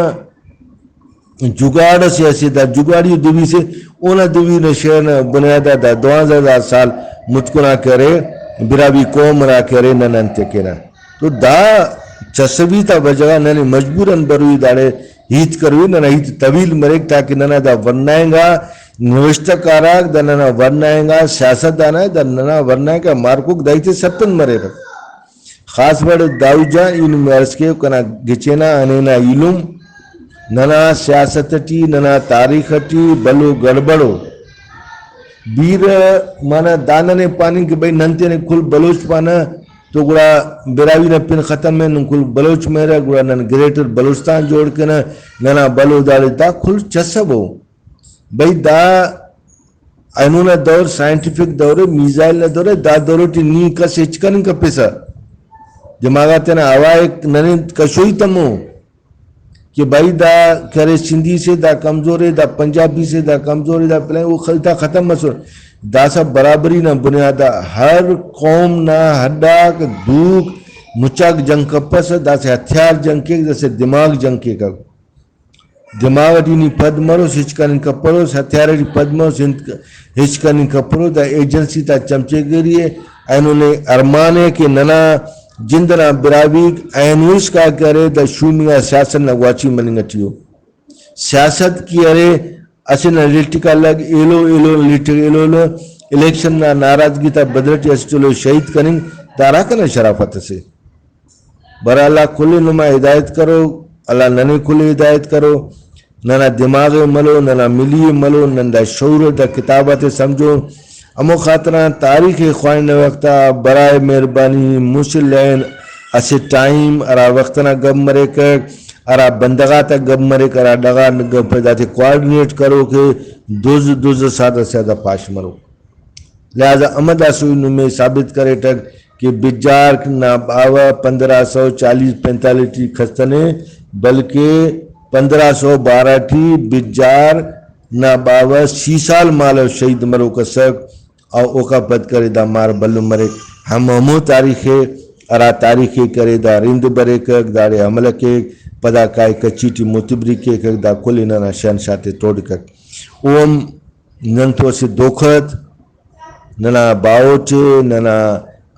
جگاڑ اسے اسے، دا جگاڑی دوی سے، اونا دوی نا شعر نا بنیاد آ دا دوانزہ ہزار سال متکن آ کہ ارے، براہوئی قوم ہرا کہ ارے، نن انت کینہ۔ تو دا چسوی تا وجہ غا ننے مجبوراً بروئی داڑے ہیت کروئی، ننا ہیت طویل مریک، تاکہ ننا دا ورنائنگا نوشتہ کاراک، دا ننا ورنائنگا سیاست داناک، دا ننا ورنائنگا مارکوک دا ہیت ءِ سرپند مریرہ۔ خاص وڑ داؤد جان، ای نمے عرض کیو کنا گچین آ ہنینا ایلم، ننا سیاست ٹی، ننا تاریخ ٹی بھلو گڑبڑو۔ بیرہ منہ دا ننے پاننگ کہ بھئی نن تینے کل بلوچ پانہ تو گڑا براہوئی نا پن ختم ءِ، نن کل بلوچ مریرہ، گڑا نن گریٹر بلوچستان جوڑ کینہ، ننا بھلو داڑے، دا کل چسبو۔ بھئی دا اینو نا دور سائنٹیفک دور ءِ، میزائل نا دور ءِ، دا دور ٹی نی کس ہچ کننگ کپسہ۔ دماغ آ تینا ہوا ءِ ننے کشوئی تمو کہ بھئی دا کرے سندھی سے دا کمزور ءِ، دا پنجابی سے دا کمزور ءِ، دا پلان او خلتا ختم مسر۔ داسہ برابری نا بنیاد آ ہر قوم نا ہڈاک دوک مچاک جنگ کپسہ، داسہ ہتھیار جنگ کیک، داسہ دماغ جنگ کیک۔ دماغ ٹی نی پد مروس، ہچ کننگ کپروس، ہتھیار ٹی پد مروس، انت-، ہچ کننگ کپروس۔ دا ایجنسی تا چمچے گری ءِ، اینو نے ارمان ءِ کہ ننا جند ئنا براہوئیک اینو اسکا کہ ارے، دا شومی آ سیاست نا گواچی مننگ ٹی ءُ۔ سیاست کہ ارے، اسہ نا لٹ کلک ایلو ایلو لٹ ایلو ایلو الیکشن نا ناراضگی تا بدل ٹی اسٹ ایلو شہید کننگ، دا ہراکان نا شرافت اسے۔ بہرحال اللہ کل نما ہدایت کرو، اللہ ننے کل ہدایت کرو، ننا دماغ ءِ ملو، ننا ملی ءِ ملو، نن دا شعور ءِ دا کتاب آتے سمجھو۔ ہمو خاطران تاریخ ءِ خواننگ نا وخت آ برائے مہربانی مسہ لائن اسہ ٹائم ہرا وخت ئنا گپ مریکہ، ہرا بندغ آتا گپ مریک، ہرا ڈغار نا گپ ءِ، داتے کوآرڈینیٹ کرو کہ دز دز سادہ سادہ پاش مرو۔ لہذا امر داسہ نمے ثابت کریٹک کہ بجار نا باوہ پندرہ سو چالیس پینتالیس ٹی کھستنے، بلکہ پندرہ سو بارہ ٹی بجار نا باوہ سی سال مالو شہید مروک اسک، او اوکا پد کرے دا مار بھلن مریک۔ ہم ہمو تاریخ ءِ، ہرا تاریخ ءِ کرے دا رند بریکک، داڑے حملہ کیک، پدا کائے کچھی ٹی متبری کیکک، دا کل ننا شہنشاہ تے توڑکک۔ او ہم نن تو اسہ دھوکہ ات، ننا باہوٹ ءِ، ننا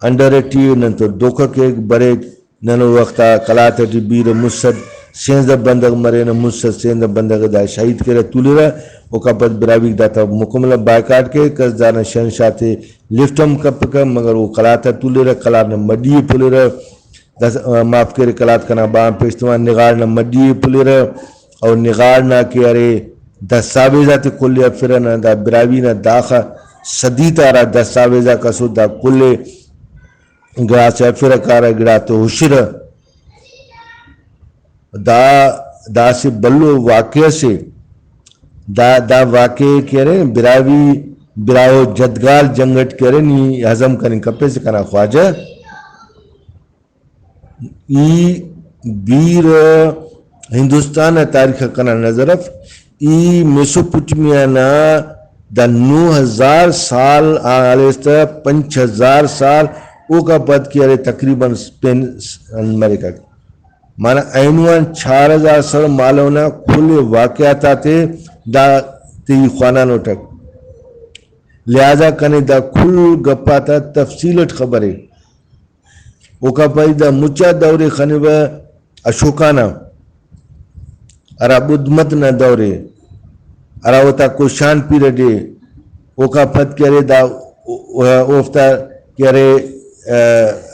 انڈر ٹی ءِ، نن تو دھوکہ کیک بریک۔ نن او وخت آ قلات ٹی بیرہ مسٹ سینزدہ بندغ مرینہ، مسٹ سینزدہ بندغ ءِ دا شہید کیرہ، تولرہ۔ اوکا پد براہوئیک داتا مکمل بائیکاٹ کیک، کس دانا شہنشاہ تے لفٹ ہم کپکہ، مگر او قلات آ تولرہ، قلات نا مڈی ءِ پلیرہ۔ دس-، معاف کرے، قلات کنا باہن پیش تما، نغاڑ نا مڈی ءِ پلیرہ، او نغاڑ نا کہ ارے دستاویز آتے کل ءِ ہرفرہ، ننا دا براہوئی نا داخہ صدی تا ہرا دستاویز آک اسو، دا کل ءِ گڑاس ءِ ہرفرہ کارہ، گڑاتے ہشرہ۔ دا داسہ بھلو واقعہ سے۔ دا، دا واقعہ کہ ارے براہوئی، براہو جدگال جنگ اٹ کہ ارے، نی ہضم کننگ کپیسہ کنا خواجہ۔ ای بیرہ ہندوستان نا تاریخ آ کنا نظر اف، ای میسوپوٹیمیا نا دا نو ہزار سال آن ہلیس تہ پنچ ہزار سال، اوکا پد کہ ارے تقریباً اسپین آن مریکک۔ معنی اینو آن چار ہزار سال مالو نا کل واقعات آتے دا تے ای خوانانوٹک۔ لہذا کنے دا کل گپ آتا تفصیل اٹ خبر ءِ۔ اوکا پائے دا مچا دور ءِ خنوہ اشوکا نا، ہرا بدھ مت نا دور ءِ، ہرا اوتا کوشان پیریڈ ءِ، اوکا پد کہ ارے دا او-، او-، اوفتا کہ ارے، آ،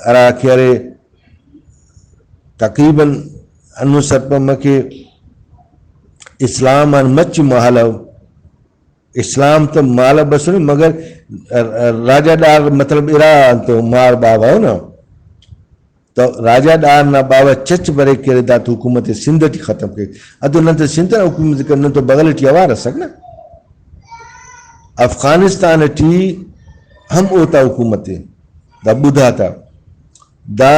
ہرا کہ ارے تقریباً ہندن سرپند مریک کہ اسلام آن مچ مالو، اسلام تہ مالو بسنے، مگر راجہ ڈار مطلب ارا انتو مار بابا ہو نا، تو راجہ ڈار نا باوہ چچ بریک کہ ارے دا تو حکومت سندھ ٹی ختم کیک۔ اتو نن تو سندھ نا حکومت کر، نن تو بغل ٹی اوار اسک نا۔ افغانستان ٹی ہم اوتا حکومت ءِ، دا بدھ آتا۔ دا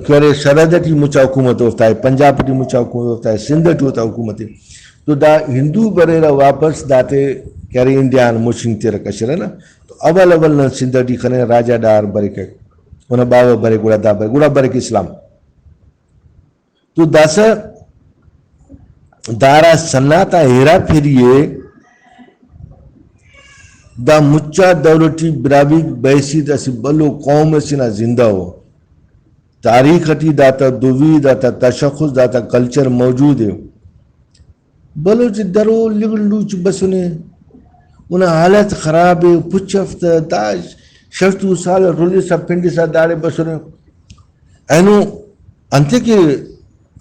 کہ ارے سرحد ٹی مچا حکومت اوفتا ءِ، پنجاب ٹی مچا حکومت اوفتا ءِ، سندھ ٹی اوتا حکومت ءِ۔ تو دا ہندو بریرہ واپس داتے کہ ارے انڈیا آن مچنگ تیرہ کشرہ نا۔ تو اول اول نن سندھ ٹی خننہ راجہ ڈار بریک، اونا باوہ بریک، گڑا دا بریک، گڑا بریک اسلام۔ تو داسہ دارا سناتا ہیرا پھری ءِ۔ دا مچا دور ٹی براہوئی بحیثیت اسہ بھلو قوم اسے نا زندہ ءُ۔ تاریخ ٹی داتا دوی، داتا تشخص، داتا کلچر موجود ءِ۔ بلوچ درو لغ لوچ بسنے، اونا حالت خراب ءِ، پچ اف تہ دا شش تو سال رلسا پنڈسا داڑے بسنے۔ اینو انتئے کہ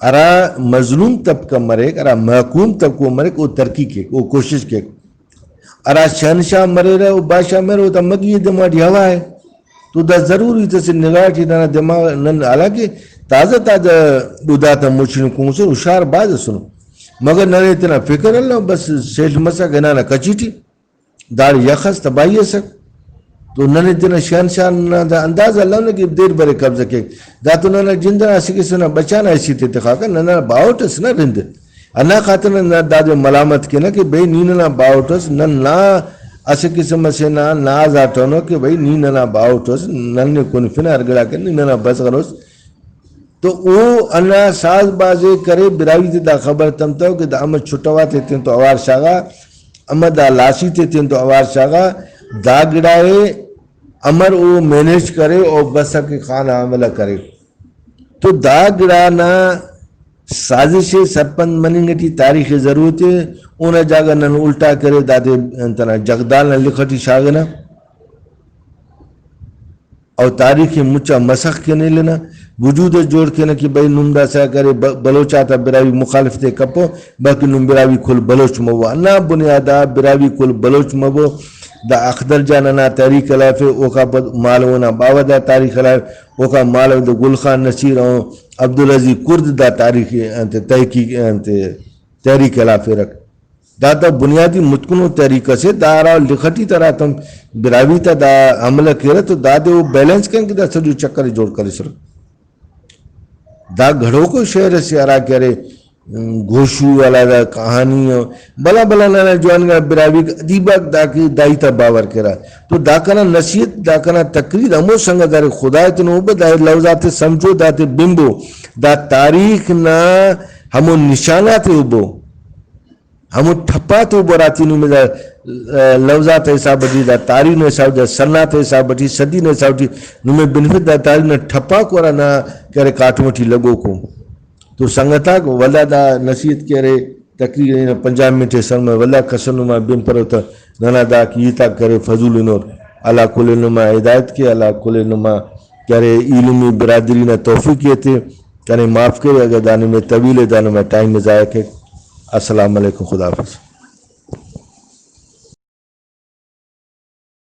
ہرا مظلوم طبقہ مریک، ہرا محکوم طبقہ مریک، او ترقی کیک، او کوشش کیک۔ ہرا شہنشاہ مریرہ، او بادشاہ مریرہ، او تا مگی دماغ ٹی ہوا ءِ۔ تو دا ضروری تسے نگاہ ٹی ننا دماغ نن، حالانکہ تازہ تازہ ڈودا تا مچن کنگسن، ہشار بھاز اسنو، مگر ننے تینا فکر الو، بس سیل مسک ہنانا کچی ٹی۔ داڑے یخ اس، تباہی ئسک۔ تو ننے تینا شہنشاہ نا دا اندازہ الو نا کہ دیر برے قبضہ کیک۔ دا تو ننا جند ئنا اسہ قسم نا بچانا حیثیت ءِ تخاکہ، ننا باہوٹ ئس نا رند۔ ہندا خاطر نن دادے ملامت کینہ کہ بھئی نی ننا باہوٹ ئس، نن نا اسہ قسم ئسے نا ناز آٹونو کہ بھئی نی ننا باہوٹ ئس، نن نے کنفنہ ہر گڑا کن نی ننا بزغر ئس۔ تو او ہندا ساز بازے کرے، براہوئی تے دا خبر تمتو کہ دا امر چھٹوا تے تینتو اوار شاغا، امر دا لاسی تے تینتو اوار شاغا، دا گڑا ئے امر او مینج کرے او بس کہ خان حاملہ کرے۔ تو دا گڑا نا سازش ءِ سرپند مننگ ٹی تاریخ ءِ ضرورت ءِ۔ اونا جاگہ نن الٹا کرے دادے انت ئنا جغدال نا لخ ٹی شاغنہ۔ او تاریخ ءِ مچا مسخ کن ایلنہ، وجود اس جوڑ کینہ کہ بھئی نم داسہ اگہ ارے ب-، بلوچ آتا براہوئی مخالفت ءِ کپو، بلکہ نم براہوئی کل بلوچ مبو۔ ہندا بنیاد آ براہوئی کل بلوچ مبو۔ دا اخدر جان ئنا تحریک ہلائفے، اوکا پد مالو نا باوہ دا تاریخ ہلائف، اوکا مالو دا گل خان نصیر و عبدالعزیز کرد دا تاریخ انت تحقیق انت تحریک ہلافیرک۔ دا، دا بنیادی متکنو طریقہ سے، دا ہرا لکھٹی تا ہراتم براہوئی تا دا حملہ کیرہ تو دادے او بیلنس کن کہ دا سجو چکر ءِ جوڑ کریسر۔ دا گھڑوکو شعر اسے ہرا کہ ارے، گوشو والا دا کہانی ءِ۔ بھلا بھلا ننا جوان گا براہوئی ادیب آک دا کہ داہیت آ باور کیرہ۔ تو دا کنا نصیحت، دا کنا تقریر ہمو سنگت دارے خدا ءِ تنو ابو، دا لوز آتے سمجھو، داتے بنبو، دا تاریخ نا ہمو نشان آتے ابو۔ ہمو ٹھپا تو براتی نمے دا، آ، لوزات حساب ٹی، دا تاریخ نا حساب، دا سنات حساب ٹی، صدی نا حساب ٹی نمے بنفت، دا تاریخ نا ٹھپاک ورا نا کرے کاٹم ٹی لگوکو۔ تو سنگتاک ولدا دا نصیحت کہ ارے تقریر نا پنجاہ منٹ سر میں ولدا کسر نما بن پرو تا ننا دا کہ ہیتاک کرے فضول انور، اللہ کل نما ہدایت کے، اللہ کل نما کہ ارے ایلمی برادری نا توفیق ایتے۔ کنے معاف کرے اگر دا نمے طویل ءِ، دا نما ٹائم ءِ ضائع کیک۔ السلام علیکم، خدا حافظ۔